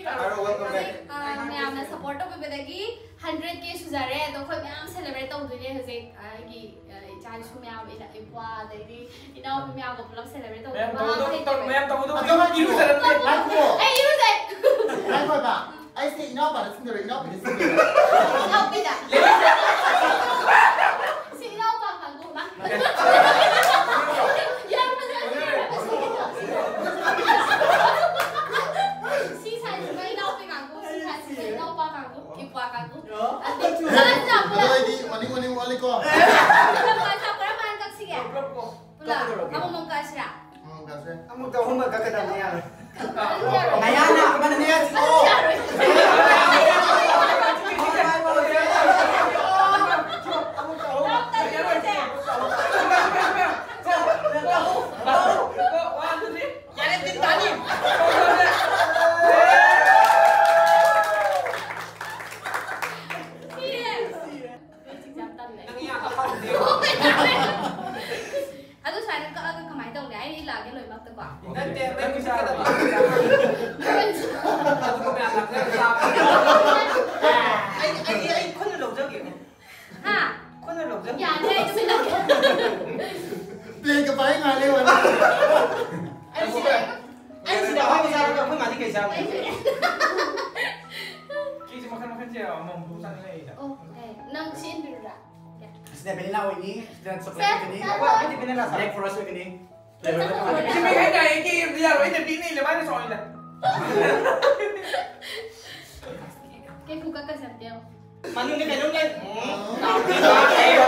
ꯍꯥꯏꯔꯣ, welcome back꯫ ꯑ, ꯃꯌꯥꯝꯅ support ꯇꯧꯕꯤꯕꯗꯒꯤ hundred K ꯁꯨꯖꯔꯦ꯫ ꯑꯗꯣ ꯑꯩꯈꯣꯏ ꯃꯌꯥꯝ celebrate ꯇꯧꯗꯣꯏꯅꯦ ꯍꯧꯖꯤꯛ꯫ ꯑ, ꯑꯩꯒꯤ, ꯑ, ꯏꯆꯥ ꯏꯁꯨ ꯃꯌꯥꯝ, ꯏꯅ-, ꯏꯄ꯭ꯋꯥ, ꯑꯗꯩꯗꯤ ꯏꯅꯥꯎꯄꯤ ꯃꯌꯥꯝꯒ ꯄꯨꯂꯞ celebrate ꯇꯧꯗꯣꯏꯅꯦ꯫ ꯃꯌꯥꯝ ꯃꯍꯥ ꯇꯧꯕꯗꯣ, ꯍꯩꯇꯕꯩ꯫ ꯃꯌꯥꯝ ꯇꯧꯕꯗꯣ ꯑꯗꯣ ꯏꯔꯨꯖꯔꯝꯗꯦ꯫ ꯉꯥꯏꯈꯣ꯫ ꯑꯩ ꯏꯔꯨꯖꯩ꯫ ꯉꯥꯏꯈꯣ ꯍꯥꯏꯕ꯫ ꯑꯩꯁꯦ ꯏꯅꯥꯎꯄꯥꯗ ꯁꯤꯟꯗꯣꯏꯔꯣ, ꯏꯅꯥꯎꯄꯤꯗ ꯁꯤꯟꯗꯣꯏꯔꯣ? ꯏꯅꯥꯎꯄꯤꯗ꯫ ꯁꯤ ꯏꯅꯥꯎꯄꯥ ꯀꯥꯡꯕꯨ ꯑꯃ꯫ ꯌꯥꯝ ꯐꯖꯩ꯫ ꯁꯤ ꯁꯥꯏꯁꯤꯅ ꯏꯅꯥꯎꯄꯤ ꯀꯥꯡꯕꯨ, ꯁꯤ ꯁꯥꯏꯁꯤꯅ ꯏꯅꯥꯎꯄꯥ ꯀꯥꯡꯕꯨ, ꯏꯄ꯭ꯋꯥ ꯀꯥꯡꯕꯨ꯫ ꯑꯗꯨ ꯄꯨꯂꯞ ꯆꯥꯎ, ꯄꯨꯂꯞ꯫ ꯑꯗꯨ ꯑꯩꯗꯤ ꯃꯅꯤꯡ ꯃꯅꯤꯡ ꯑꯣꯜꯂꯤꯀꯣ꯫ ꯄꯨꯂꯞ ꯆꯥꯎ, ꯀꯔꯝ ꯀꯥꯟꯗ ꯀꯛꯁꯤꯒꯦ? ꯄꯨꯂꯞ ꯀꯣ꯫ ꯄꯨꯂꯞ꯫ ꯀꯛꯀꯗꯧꯔꯒꯦ꯫ ꯑꯃꯃꯝ ꯀꯛꯑꯁꯤꯔꯥ? ꯑꯃꯃꯝ ꯀꯛꯑꯁꯦ꯫ ꯑꯃꯨꯛꯇ ꯑꯍꯨꯝꯂꯛ ꯀꯛꯀꯗꯕꯅꯦ, ꯌꯥꯔꯣꯏ꯫ ꯅꯌꯥꯅ ꯑꯃꯅ ꯅꯌꯥ ꯆꯤꯛꯑꯣ꯫ ꯑꯗꯨ ꯌꯥꯔꯣꯏ꯫ ꯑꯃꯨꯛꯇ ꯑꯍꯨꯝꯂꯛ꯫ ꯌꯥꯔꯦ, ꯇꯤꯟ ꯇꯥꯅꯤ꯫ ꯑꯃꯃꯝ ꯆꯥꯅꯤꯡꯉꯛꯏꯗ꯫ ꯑꯣ, ꯑꯦ, ꯅꯪ ꯁꯤ ꯏꯟꯕꯤꯔꯨꯔꯥ? ꯑꯁꯤꯅ vanilla ꯑꯣꯏꯅꯤ, ꯑꯁꯤꯅ chocolate ꯑꯣꯏꯒꯅꯤ, ꯁꯦ, ꯆꯥꯔꯣ꯫ ꯑꯩꯈꯣꯏꯗꯤ vanilla ꯆꯥꯔꯣ꯫ Black forest ꯑꯣꯏꯒꯅꯤ꯫ ꯆꯥꯔꯣ, ꯆꯥꯔꯣ꯫ ꯁꯤ ꯃꯤ ꯍꯥꯏꯇꯥꯔꯦ, ꯑꯩ ꯀꯦꯛ ꯌꯥꯔꯣꯏ, ꯑꯩꯅ ꯄꯤꯛꯅ ꯏꯜꯂꯦ, ꯃꯥꯅ ꯆꯥꯎꯅ ꯏꯜꯂꯦ꯫ ꯀꯦꯛ ꯈꯨꯀꯛꯀꯁꯦ ꯑꯝꯇ ꯌꯦꯡꯉꯣ꯫ ꯃꯅꯨꯡꯗ ꯀꯩꯅꯣꯝ ꯂꯩ꯫ ꯎꯝ꯫ ꯀꯩꯅꯣ ꯇꯧꯋꯦ ꯍꯥꯏꯕ,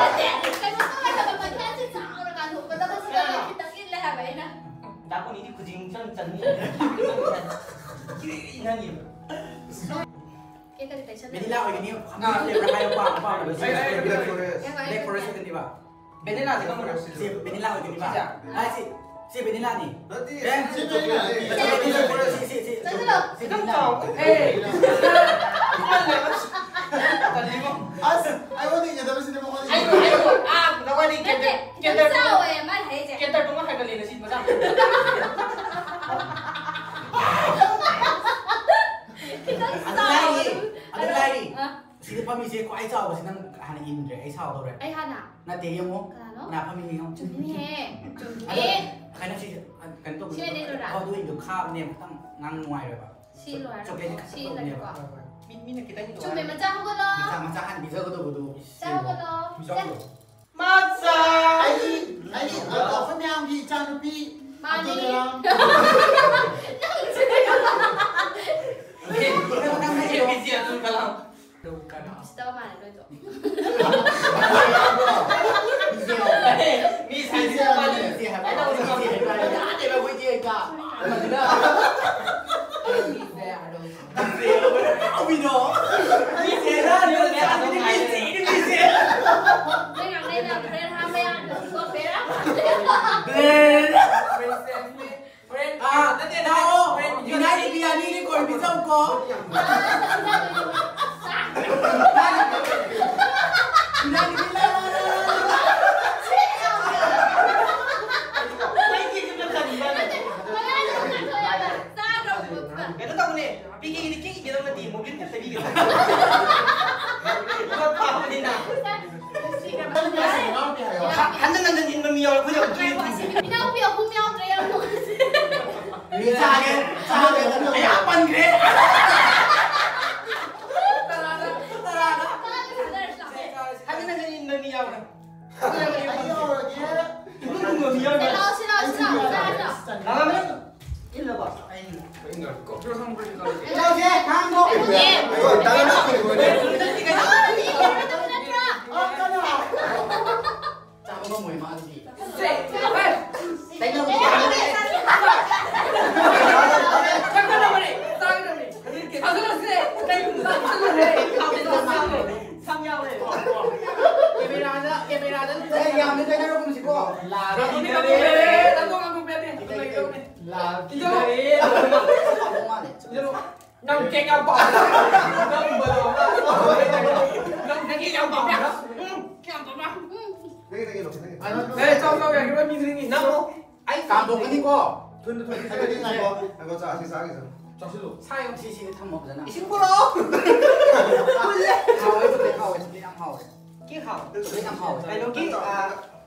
ꯃꯊꯥꯁꯦ ꯆꯥꯎꯅ ꯀꯥꯟꯊꯣꯛꯀꯗꯕꯁꯤꯗ ꯈꯤꯇꯪ ꯏꯜꯂꯦ ꯍꯥꯏꯕ ꯑꯩꯅ꯫ ꯗꯥ ꯀꯣꯅꯤꯗꯤ ꯈꯨꯖꯤꯡ ꯆꯪ ꯆꯪꯉꯤ꯫ ꯅꯪꯒꯤ꯫ ꯀꯦꯛꯀꯗꯤ ꯇꯩꯁꯜꯂꯦ꯫ Vanilla ꯑꯣꯏꯒꯅꯤ, ꯑꯃ flavor ꯍꯥꯏꯌꯣ, ꯄꯥꯝꯕ, ꯄꯥꯝꯕ꯫ ꯑꯩ, ꯑꯩ, black forest꯫ ꯉꯥꯏꯈꯣ, ꯑꯩ Black forest ꯑꯣꯏꯒꯅꯤꯕ꯫ Vanilla ꯁꯦ ꯀꯔꯝꯕꯅꯣ? ꯁꯤ vanilla ꯑꯣꯏꯒꯅꯤꯕ꯫ ꯁꯤꯁꯦ? ꯑꯥ, ꯁꯤ, ꯁꯤ vanilla ꯅꯤ꯫ ꯅꯠꯇꯦ, ꯑꯦ? ꯁꯤ vanilla ꯅꯤ꯫ ꯁꯤ, ꯁꯤ, ꯁꯤ, ꯁꯤ, ꯁꯤ, ꯁꯤ, ꯁꯤ, ꯆꯠꯁꯤꯜꯂꯣ꯫ ꯁꯤ vanilla꯫ ꯑꯦ꯫ ꯇꯜꯂꯤꯕꯣ꯫ ꯑꯁ, ꯑꯩꯉꯣꯟꯗ ꯏꯟꯅꯗꯕꯁꯤꯅ ꯃꯉꯣꯟꯗ ꯑꯩ, ꯏꯟꯅꯗꯕ꯫ ꯑꯩ, ꯑꯥ, ꯅꯋꯥꯗꯤ ꯅꯠꯇꯦ, ꯀꯦꯟꯇꯔ, ꯈꯤꯇꯪ ꯀꯦꯟꯇꯔ ꯆꯥꯎꯋꯦ, ꯃꯥꯅ ꯍꯥꯏꯁꯦ꯫ ꯀꯦꯟꯇꯔ ꯇꯨꯃ ꯍꯥꯏꯒꯠꯂꯦ ꯉꯁꯤ ꯃꯆꯥ꯫ ꯈꯤꯇꯪ ꯑꯗꯨ ꯆꯥꯎꯋꯦ꯫ ꯂꯥꯏꯔꯤ, ꯑꯗꯨ ꯂꯥꯏꯔꯤ꯫ ꯑ? ꯁꯤꯗ ꯐꯝꯃꯤꯁꯦ ꯈ꯭ꯋꯥꯏ ꯆꯥꯎꯕꯁꯤ ꯅꯪ ꯍꯥꯟꯅ ꯏꯟꯗ꯭ꯔꯦ, ꯑꯩ ꯁꯥꯎꯗꯧꯔꯦ꯫ ꯑꯩ ꯍꯥꯟꯅ? ꯅꯠꯇꯦ, ꯌꯦꯡꯉꯣ꯫ ꯀꯅꯥꯅꯣ? ꯀꯅꯥ ꯐꯝꯃꯤꯅꯣ ꯌꯦꯡꯉꯣ꯫ ꯆꯨꯝꯃꯤꯅꯦꯍꯦ, ꯆꯨꯝꯃꯤꯅꯦ꯫ ꯑꯗꯣ ꯀꯩꯅꯣ ꯁꯤꯁꯦ, ꯑ, ꯀꯩꯅꯣ ꯇꯧꯕ ꯁꯤ ꯅꯠꯇ꯭ꯔꯣ? ꯑꯧ, ꯑꯗꯨ ꯏꯟꯗꯣ ꯈꯥꯕꯅꯦ, ꯈꯤꯇꯪ ꯉꯥꯡ ꯅꯨꯡꯉꯥꯏꯔꯣꯏꯕ꯫ ꯁꯤ ꯂꯣꯏꯔꯒ ꯆꯣꯀ꯭ꯂꯦꯠ ꯁꯤ ꯈꯛꯇ ꯏꯜꯂꯒꯦꯀꯣ꯫ ꯇꯧꯕꯅꯦꯕ꯫ ꯃꯤ, ꯃꯤꯅ ꯈꯤꯇꯪ ꯆꯨꯝꯃꯦ, ꯏꯜꯂꯣ ꯍꯥꯏ꯫ ꯃꯆꯥ ꯍꯧꯒꯠꯂꯣ꯫ ꯃꯆꯥ, ꯃꯆꯥ ꯍꯥꯟꯅ ꯄꯤꯖꯒꯗꯧꯕꯗꯣ꯫ ꯏꯁ, ꯆꯥ ꯍꯧꯒꯠꯂꯣ꯫ ꯄꯤꯖꯧ꯫ ꯃꯆꯥ! ꯑꯩꯒꯤ, ꯑꯩꯒꯤ, ꯑ, ꯑꯩꯈꯣꯏ ꯃꯌꯥꯝꯒꯤ ꯏꯆꯥꯅꯨꯄꯤ ꯃꯥꯅꯤ꯫ ꯑꯕꯗꯨꯜ ꯀꯂꯥꯝ꯫ ꯅꯪꯁꯦ꯫ ꯅꯪ ꯅꯪ ꯅꯪ ꯅꯪ ꯑꯦ ꯄꯤ ꯖꯦ ꯑꯕꯗꯨꯜ ꯀꯂꯥꯝ꯫ ꯀꯅꯥ? ꯎꯁꯤꯠꯇꯕ ꯃꯥꯜꯂꯦ ꯅꯣꯏꯗꯣ꯫ ꯃꯤ ꯁꯥꯏꯟꯁ ꯇꯧꯕ ꯃꯥꯜꯂꯦ꯫ ꯀꯃꯥꯏꯅ ꯇꯧꯕꯅꯣ? ꯌꯥꯗꯦꯕ ꯑꯩꯈꯣꯏ ꯆꯦ ꯍꯦꯛꯇ꯫ ꯑꯃꯗꯨꯅ꯫ ꯅꯪ ꯉꯥꯡꯅꯩ ꯃꯌꯥꯝꯗꯣ ꯍꯣꯔꯦꯟ ꯍꯥꯞꯄ ꯌꯥꯗ꯭ꯔꯣ? ꯕꯦꯔꯥ ꯀꯥꯗꯦ꯫ ꯍꯣꯔꯦꯟ ꯑꯥ, ꯅꯠꯇꯦ, ꯅꯠꯇꯦ, ꯂꯥꯛꯑꯣ꯫ ꯍꯣꯔꯦꯟ ꯌꯨꯅꯥꯏꯠ ꯕꯤꯔꯌꯥꯅꯤꯅꯤ ꯀꯣꯏ ꯄꯤꯖꯧꯀꯣ꯫ ꯌꯨꯅꯥꯏꯠ ꯕꯤꯔꯌꯥꯅꯤ, ꯂꯥꯛꯑꯣ, ꯂꯥꯛꯑꯣ, ꯂꯥꯛꯑꯣ꯫ ꯃꯩ ꯀꯦꯛꯁꯦ ꯑꯝꯇ ꯆꯟꯕꯤꯔꯝꯃꯣ꯫ ꯀꯩꯅꯣ ꯇꯧꯕꯅꯦ, ꯄꯤꯀꯦꯒꯤꯗꯤ ꯀꯦꯛ ꯏꯒꯗꯕ ꯅꯠꯇꯦ, ꯃꯣꯕꯤꯜ ꯈꯛꯇ ꯄꯤꯒꯗꯕ꯫ ꯐꯕꯅꯤꯅ꯫ ꯍꯟꯖꯟ ꯍꯟꯖꯟ ꯏꯟꯕ ꯃꯤ ꯌꯥꯎꯔꯦ, ꯑꯩꯈꯣꯏꯗꯤ ꯑꯃꯨꯛꯇ ꯏꯟꯗ꯭ꯔꯤ꯫ ꯏꯅꯥꯎꯄꯤ ꯑꯍꯨꯝ ꯌꯥꯎꯗ꯭ꯔꯦ, ꯌꯥꯝ ꯅꯨꯡꯉꯥꯏꯇꯦ꯫ ꯆꯥꯒꯦ, ꯆꯥꯒꯦ, ꯑꯌꯥ ꯄꯟꯈ꯭ꯔꯦ꯫ ꯆꯥꯕ ꯉꯝꯃꯣꯏ ꯃꯥ ꯑꯗꯨꯗꯤ꯫ ꯀꯩꯅꯣ? ꯆꯥꯒꯗꯕꯅꯤ, ꯆꯥꯒꯗꯕꯅꯤ꯫ ꯀꯦꯃꯦꯔꯥꯗ, ꯀꯦꯃꯦꯔꯥꯗ ꯑꯦ, ꯌꯥꯝꯅ ꯀꯩꯅꯣ ꯀꯨꯝꯁꯤꯀꯣ꯫ ꯂꯥꯜꯂꯦ꯫ ꯂꯥꯜꯂꯦ꯫ ꯂꯥꯜꯂꯦ꯫ ꯅꯪ ꯀꯦꯛ ꯌꯥꯝ ꯄꯥꯝꯕ꯭ꯔꯥ? ꯅꯪ ꯀꯦꯛ ꯌꯥꯝ ꯄꯥꯝꯕ꯭ꯔꯥ? ꯎꯝ, ꯀꯦꯛ ꯌꯥꯝ ꯄꯥꯝꯕ꯭ꯔꯥ? ꯎꯝ꯫ ꯑꯦ, ꯆꯥꯎ, ꯆꯥꯎ, ꯌꯥꯏ, ꯃꯤ ꯗ꯭ꯔꯤꯡꯒꯤ꯫ ꯅꯪ ꯑꯩ ꯀꯥꯝꯊꯣꯛꯀꯅꯤꯀꯣ꯫ ꯊꯨꯅ, ꯊꯨꯅ꯫ ꯑꯗꯨꯗꯤ ꯉꯥꯏꯈꯣ꯫ ꯉꯥꯏꯈꯣ, ꯆꯥ, ꯑꯁꯤ ꯆꯥꯈꯤꯁꯅꯨ꯫ ꯆꯥꯁꯤꯜꯂꯨ꯫ ꯁꯥꯏꯌꯣ꯫ ꯁꯤ, ꯁꯤꯗ ꯊꯝꯃꯣ ꯐꯖꯅ꯫ ꯏꯁꯤꯡ ꯄꯨꯔꯛꯑꯣ꯫ ꯍꯥꯎꯋꯦ, ꯆꯣꯀ꯭ꯂꯦꯠ ꯍꯥꯎꯋꯦ, ꯆꯣꯀ꯭ꯂꯦꯠ ꯌꯥꯝ ꯍꯥꯎꯋꯦ꯫ ꯀꯦꯛ ꯍꯥꯎ-, ꯆꯣꯀ꯭ꯂꯦꯠ ꯌꯥꯝ ꯍꯥꯎꯋꯦ꯫ ꯀꯩꯅꯣꯒꯤ, ꯑ,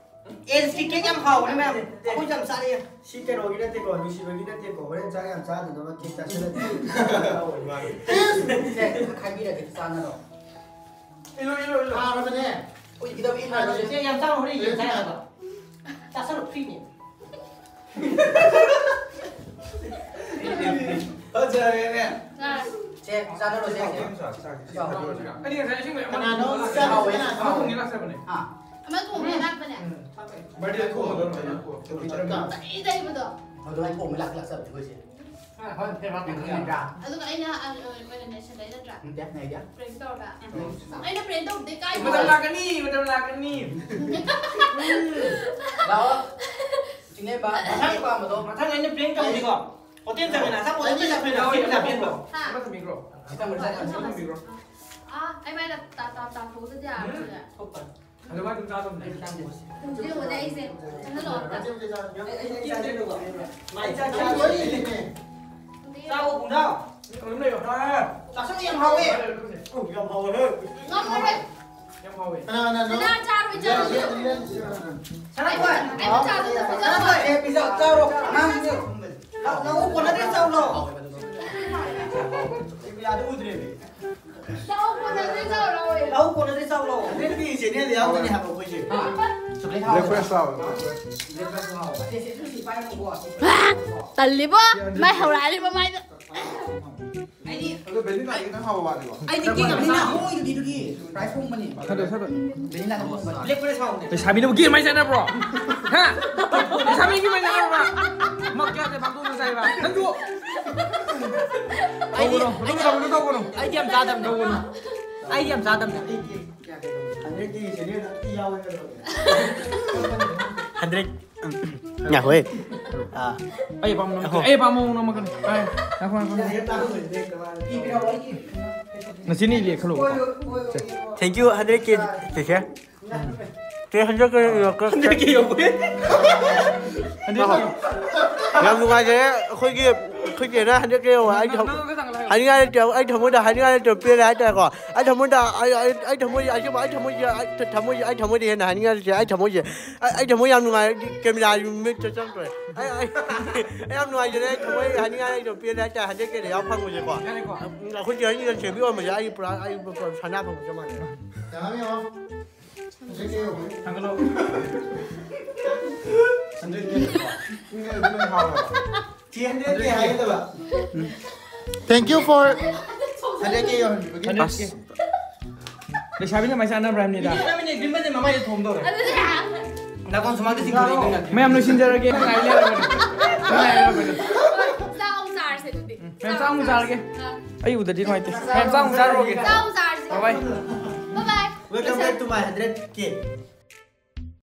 ꯑꯦꯜꯁꯀꯤ ꯀꯦꯛ ꯌꯥꯝ ꯍꯥꯎꯕꯅꯦ ꯃꯌꯥꯝ꯫ ꯑꯩꯈꯣꯏꯁꯨ ꯌꯥꯝ ꯆꯥꯔꯛꯑꯦ꯫ ꯁꯤ ꯀꯩꯅꯣꯒꯤ ꯅꯠꯇꯦꯀꯣ, ꯅꯨꯡꯁꯤꯕꯒꯤ ꯅꯠꯇꯦꯀꯣ꯫ ꯍꯣꯔꯦꯟ ꯆꯥꯛ ꯌꯥꯝ ꯆꯥꯗꯅꯕ ꯀꯦꯛ ꯆꯥꯁꯤꯜꯂꯗꯤ꯫ ꯁꯦ, ꯈꯥꯏꯕꯤꯔꯒꯦ, ꯆꯥꯅꯔꯣ꯫ ꯏꯜꯂꯣ, ꯏꯜꯂꯣ, ꯏꯜꯂꯣ꯫ ꯍꯥꯎꯔꯕꯅꯦ꯫ ꯎꯏꯒꯗꯕ ꯏꯜꯂꯣ꯫ ꯆꯦ, ꯌꯥꯝ ꯆꯥꯔꯨ ꯍꯣꯔꯦꯟ ꯌꯦꯟ ꯆꯥꯏ ꯍꯥꯏꯕ꯫ ꯆꯥꯁꯜꯂꯨ, ꯐ꯭ꯔꯤꯅꯦ꯫ ꯐꯖꯔꯦꯅꯦ꯫ ꯆꯥꯔꯦ꯫ ꯆꯦ, ꯆꯥꯅꯔꯣ, ꯆꯦ, ꯆꯦ꯫ ꯑꯩꯗꯤ ꯉꯁꯥꯏ ꯏꯁꯤꯡ ꯃꯌꯥꯝ ꯀꯅꯥꯅꯣ? ꯑꯃ ꯊꯣꯡꯉꯦ ꯂꯥꯛꯆꯕꯅꯦ꯫ ꯍꯥ? ꯑꯃ ꯊꯣꯡꯉꯦ ꯂꯥꯛꯄꯅꯦ꯫ ꯎꯝ꯫ ꯕꯥꯔꯗꯦ ꯊꯣꯡꯕꯗꯣ ꯂꯣꯏꯅ ꯊꯣꯡꯉꯦ꯫ ꯆꯠꯂꯤ ꯆꯠꯂꯤ꯫ ꯑꯗꯣ ꯑꯩ ꯊꯣꯡꯕ ꯂꯥꯛ-, ꯂꯥꯛꯆꯕꯅꯦ ꯑꯩꯈꯣꯏꯁꯦ꯫ ꯍꯣꯏ, ꯐꯦꯕꯥꯛ ꯅꯪ ꯈꯪꯕ꯭ꯔꯥ? ꯑꯗꯨꯒ ꯑꯩꯅ, ꯑ, ꯑ, ꯀꯩꯅꯣꯅꯦ, ꯁꯦꯟꯗꯩ ꯅꯠꯇ꯭ꯔꯥ? ꯅꯠꯇꯦ, ꯅꯩꯒꯦ꯫ ꯄ꯭ꯔꯦꯡ ꯇꯧꯔꯒ꯫ ꯎꯝ꯫ ꯑꯩꯅ ꯄ꯭ꯔꯦꯡ ꯇꯧꯕꯗꯤ ꯀꯥꯏ ꯃꯇꯝ ꯂꯥꯛꯀꯅꯤ, ꯃꯇꯝ ꯂꯥꯛꯀꯅꯤ꯫ ꯂꯥꯛꯑꯣ꯫ ꯆꯤꯡꯂꯦꯝꯕ, ꯃꯊꯪ ꯄꯥꯝꯕꯗꯣ꯫ ꯃꯊꯪ ꯑꯩꯅ ꯄ꯭ꯔꯦꯡ ꯇꯧꯕꯗꯤꯀꯣ, ꯍꯣꯇꯦꯜ ꯆꯪꯉꯦꯅ ꯑꯆꯥꯄꯣꯠ ꯑꯃ ꯆꯥꯊꯣꯛꯑꯦꯅ ꯄ꯭ꯔꯦꯡ ꯇꯧꯕ꯫ ꯍꯥ? ꯁꯤ ꯇꯧꯕ ꯆꯥꯊꯣꯛꯑꯦ꯫ ꯁꯤ ꯇꯧꯕꯤꯔꯣ꯫ ꯑꯥ, ꯑꯩ ꯃꯥꯏ ꯇꯥ-, ꯇꯥ-, ꯇꯥ-, ꯇꯥꯊꯣꯛꯑꯗꯤ ꯌꯥꯔꯣꯏ꯫ ꯎꯝ꯫ ꯊꯣꯛꯄꯅꯤ꯫ ꯑꯗꯨꯃꯥꯏꯅ ꯑꯗꯨꯝ ꯆꯥꯗꯧꯅꯦ꯫ ꯑꯩ ꯆꯥꯗꯦ꯫ ꯌꯦꯡꯉꯨꯅꯦ ꯑꯩꯁꯦ꯫ ꯆꯪꯍꯜꯂꯣ ꯑꯝꯇ꯫ ꯆꯥꯕ ꯄꯨꯡꯊꯥ꯫ ꯆꯥꯁꯜꯂꯨ, ꯌꯥꯝ ꯍꯥꯎꯋꯦ꯫ ꯎ, ꯌꯥꯝ ꯍꯥꯎꯋꯦ꯫ ꯉꯝꯃꯔꯣꯏ꯫ ꯌꯥꯝ ꯍꯥꯎꯋꯦ꯫ ꯀꯅꯥ, ꯀꯅꯥ, ꯅꯪ? ꯁꯅꯥ ꯆꯥꯔꯣꯏ, ꯆꯥꯔꯣꯏ꯫ ꯁꯅꯥ ꯈꯣꯏ꯫ ꯑꯩ ꯆꯥꯗꯣꯏꯅꯦ, ꯁꯅꯥ ꯈꯣꯏ꯫ ꯁꯅꯥ ꯈꯣꯏ꯫ ꯑꯦ, ꯄꯤꯖꯧ, ꯆꯥꯔꯣ꯫ ꯑꯉꯥꯡꯁꯤꯡꯁꯦ꯫ ꯂꯧ, ꯂꯧ ꯀꯣꯟꯅꯗ꯭ꯔꯦ, ꯆꯥꯎ ꯂꯥꯎ꯫ ꯌꯥꯗ ꯎꯗ꯭ꯔꯦꯃꯤ꯫ ꯂꯧ ꯀꯣꯟꯅꯗ꯭ꯔꯦ ꯆꯥꯎ ꯂꯥꯎꯋꯦ꯫ ꯂꯧ ꯀꯣꯟꯅꯗ꯭ꯔꯦ ꯆꯥꯎ ꯂꯥꯎ꯫ ꯅꯪꯒꯤ ꯆꯦꯅꯦꯜꯗ ꯌꯥꯎꯗꯣꯏꯅꯦ ꯍꯥꯏꯕ ꯑꯩꯈꯣꯏꯁꯦ꯫ ꯍꯥ? ꯆꯣꯀ꯭ꯂꯦꯠ ꯍꯥꯎꯕ꯭ꯔꯥ? ꯕ꯭ꯔꯦꯛꯐꯥꯁ ꯍꯥꯎꯕ꯭ꯔꯥ? ꯕ꯭ꯔꯦꯛꯐꯥꯁ ꯍꯥꯎꯕ꯭ꯔꯥ? ꯁꯦ, ꯁꯦ, ꯁꯤ ꯄꯥꯏꯔꯝꯃꯨꯀꯣ, ꯁꯤ ꯄꯥꯏꯔꯝꯃꯨꯀꯣ꯫ ꯇꯜꯂꯤꯕꯣ? ꯃꯥꯏ ꯍꯧꯔꯛꯑꯅꯤꯕ ꯃꯥꯏꯗ꯫ ꯑꯩꯗꯤ ꯑꯗꯣ ꯕꯦꯅꯤꯇꯥꯒꯤ ꯈꯤꯇꯪ ꯍꯥꯎꯕ ꯋꯥꯠꯂꯤꯀꯣ? ꯑꯩꯗꯤ ꯀꯦꯛ ꯑꯃꯅ ꯍꯣꯡꯉꯤꯗꯨꯗꯤ, ꯑꯗꯨꯒꯤ price ꯍꯣꯡꯕꯅꯤ꯫ ꯊꯥꯗꯣꯛ, ꯊꯥꯗꯣꯛ꯫ ꯕꯦꯅꯤꯇꯥꯅ ꯍꯣꯡꯕꯅꯤ꯫ ꯂꯦꯞꯄꯅ ꯁꯥꯎꯕꯅꯦ꯫ ꯂꯩꯁꯥꯕꯤꯅꯕꯨ ꯀꯦꯛ ꯃꯥꯏ ꯆꯥꯅꯕ꯭ꯔꯣ? ꯍꯥ? ꯂꯩꯁꯥꯕꯤꯅ ꯀꯦꯛ ꯃꯥꯏ ꯆꯥꯅꯕ꯭ꯔꯣ? ꯃꯛ ꯀꯌꯥꯗ ꯄꯥꯡꯊꯣꯛꯅ ꯆꯥꯏꯕ? ꯅꯪꯁꯨ꯫ ꯇꯧꯒꯅꯨ꯫ ꯑꯗꯨ ꯇꯧꯒꯅꯨ, ꯇꯧꯒꯅꯨ꯫ ꯑꯩꯗꯤ ꯌꯥꯝ ꯆꯥꯗꯕꯅꯦ꯫ ꯇꯧꯒꯅꯨ꯫ ꯑꯩꯗꯤ ꯌꯥꯝ ꯆꯥꯗꯕꯅꯦ꯫ ꯍꯟꯗꯛꯇꯤ ꯁꯦꯅꯤꯌꯔꯗ ꯑꯝꯇ ꯌꯥꯎꯋꯦ ꯀꯩꯗꯧꯔꯒꯦ? ꯍꯟꯗꯛ ꯉꯥꯏꯈꯣꯍꯦ꯫ ꯑꯥ꯫ ꯑꯩ ꯑꯄꯥꯝꯕ ꯅꯝꯃꯛꯀꯅꯤ꯫ ꯑꯩ ꯑꯄꯥꯝꯕ ꯃꯑꯣꯡ ꯅꯝꯃꯛꯀꯅꯤ꯫ ꯑꯥꯏ, ꯉꯥꯏꯈꯣ, ꯉꯥꯏꯈꯣ, ꯉꯥꯏꯈꯣ꯫ ꯅꯆꯤꯟ ꯏ ꯂꯦꯛ ꯈꯜꯂꯣ꯫ Thank you, hundred K, ꯆꯦꯆꯦ꯫ ꯆꯦ, hundred K ꯌꯧꯔꯛꯀꯦ꯫ Hundred K ꯌꯧꯕ꯫ Hundred K ꯌꯧꯕ꯫ ꯌꯥꯝ ꯅꯨꯡꯉꯥꯏꯖꯔꯦ꯫ ꯑꯩꯈꯣꯏꯒꯤ, ꯑꯩꯈꯣꯏ ꯆꯦꯅ hundred K ꯌꯧꯕ꯫ ꯑꯩ ꯊꯝ-, ꯍꯥꯏꯅꯤꯡꯉꯥꯏ ꯂꯩꯇꯦ꯫ ꯑꯩ ꯊꯃꯣꯏꯗ ꯍꯥꯏꯅꯤꯡꯉꯥꯏ ꯂꯩꯇꯦ꯫ ꯄꯦꯜꯂꯦ ꯍꯥꯏꯇꯥꯔꯦꯀꯣ꯫ ꯑꯩ ꯊꯃꯣꯏꯗ, ꯑꯩ, ꯑꯩ, ꯑꯩ ꯊꯃꯣꯏ, ꯑꯁꯦꯡꯕ ꯑꯩ ꯊꯃꯣꯏꯁꯦ, ꯑꯩ ꯊ-, ꯊꯃꯣꯏꯁꯦ, ꯑꯩ ꯊꯃꯣꯏꯗ ꯍꯦꯟꯅ ꯍꯥꯏꯅꯤꯡꯉꯥꯏ ꯂꯩꯇꯦ꯫ ꯑꯩ ꯊꯃꯣꯏꯁꯦ, ꯑꯩ, ꯑꯩ ꯊꯃꯣꯏ ꯌꯥꯝ ꯅꯨꯡꯉꯥꯏ꯫ ꯀꯦꯃꯦꯔꯥꯒꯤ ꯃꯤꯠꯇ ꯆꯪꯗ꯭ꯔꯦ꯫ ꯑꯩ, ꯑꯩ, ꯑꯩ ꯌꯥꯝ ꯅꯨꯡꯉꯥꯏꯖꯔꯦ꯫ ꯑꯩ ꯊꯃꯣꯏ ꯍꯥꯏꯅꯤꯡꯉꯥꯏ ꯂꯩꯇꯦ꯫ ꯄꯦꯜꯂꯦ ꯍꯥꯏꯇꯥꯔꯦ꯫ Hundred K ꯗ ꯌꯥꯎ ꯐꯪꯕꯁꯦꯀꯣ꯫ ꯑꯩꯈꯣꯏ ꯆꯦ ꯍꯣꯏꯅ ꯁꯦꯝꯕꯤꯔꯝꯕꯁꯦ ꯑꯩ ꯄꯨꯔꯥ, ꯑꯩ ꯄꯨꯔꯥ ꯁꯅꯥ ꯐꯪꯕ ꯆꯞ ꯃꯥꯟꯅꯩ꯫ ꯊꯥꯡꯒꯠꯂꯣ꯫ Thank you for hundred K ꯌꯧꯍꯟꯕꯤꯕꯒꯤ꯫ Hundred K꯫ ꯂꯩꯁꯥꯕꯤꯅ ꯃꯥꯏ ꯆꯥꯟꯅꯕ꯭ꯔꯥ ꯍꯥꯏꯕꯅꯤꯗ꯫ ꯅꯪꯅ green ꯃꯃꯥꯏꯗ ꯊꯣꯝꯗꯧꯔꯦ꯫ ꯑꯗꯨꯗꯤ ꯅꯥꯀꯣꯡ ꯁꯨꯃꯥꯡꯗ ꯆꯤꯡꯊꯣꯛꯑꯦ ꯅꯪꯅ꯫ ꯃꯌꯥꯝ ꯂꯣꯏꯁꯤꯟꯖꯔꯒꯦ꯫ ꯉꯥꯏ ꯂꯩꯔꯕꯅꯤ꯫ ꯉꯥꯏ ꯂꯩꯔꯕꯅꯤ꯫ ꯆꯥꯛ ꯑꯃꯨꯛ ꯆꯥꯔꯁꯦ ꯑꯗꯨꯗꯤ꯫ ꯃꯌꯥꯝ ꯆꯥꯛ ꯑꯃꯨꯛ ꯆꯥꯔꯒꯦ꯫ ꯑꯥ꯫ ꯑꯩ ꯎꯗꯗꯤ ꯅꯨꯡꯉꯥꯏꯇꯦ꯫ ꯃꯌꯥꯝ ꯆꯥꯛ ꯑꯃꯨꯛ ꯆꯥꯔꯨꯔꯒꯦ꯫ ꯆꯥꯛ ꯑꯃꯨꯛ ꯆꯥꯔꯁꯦ꯫ Bye bye꯫ Bye bye꯫ Welcome back to my hundred K꯫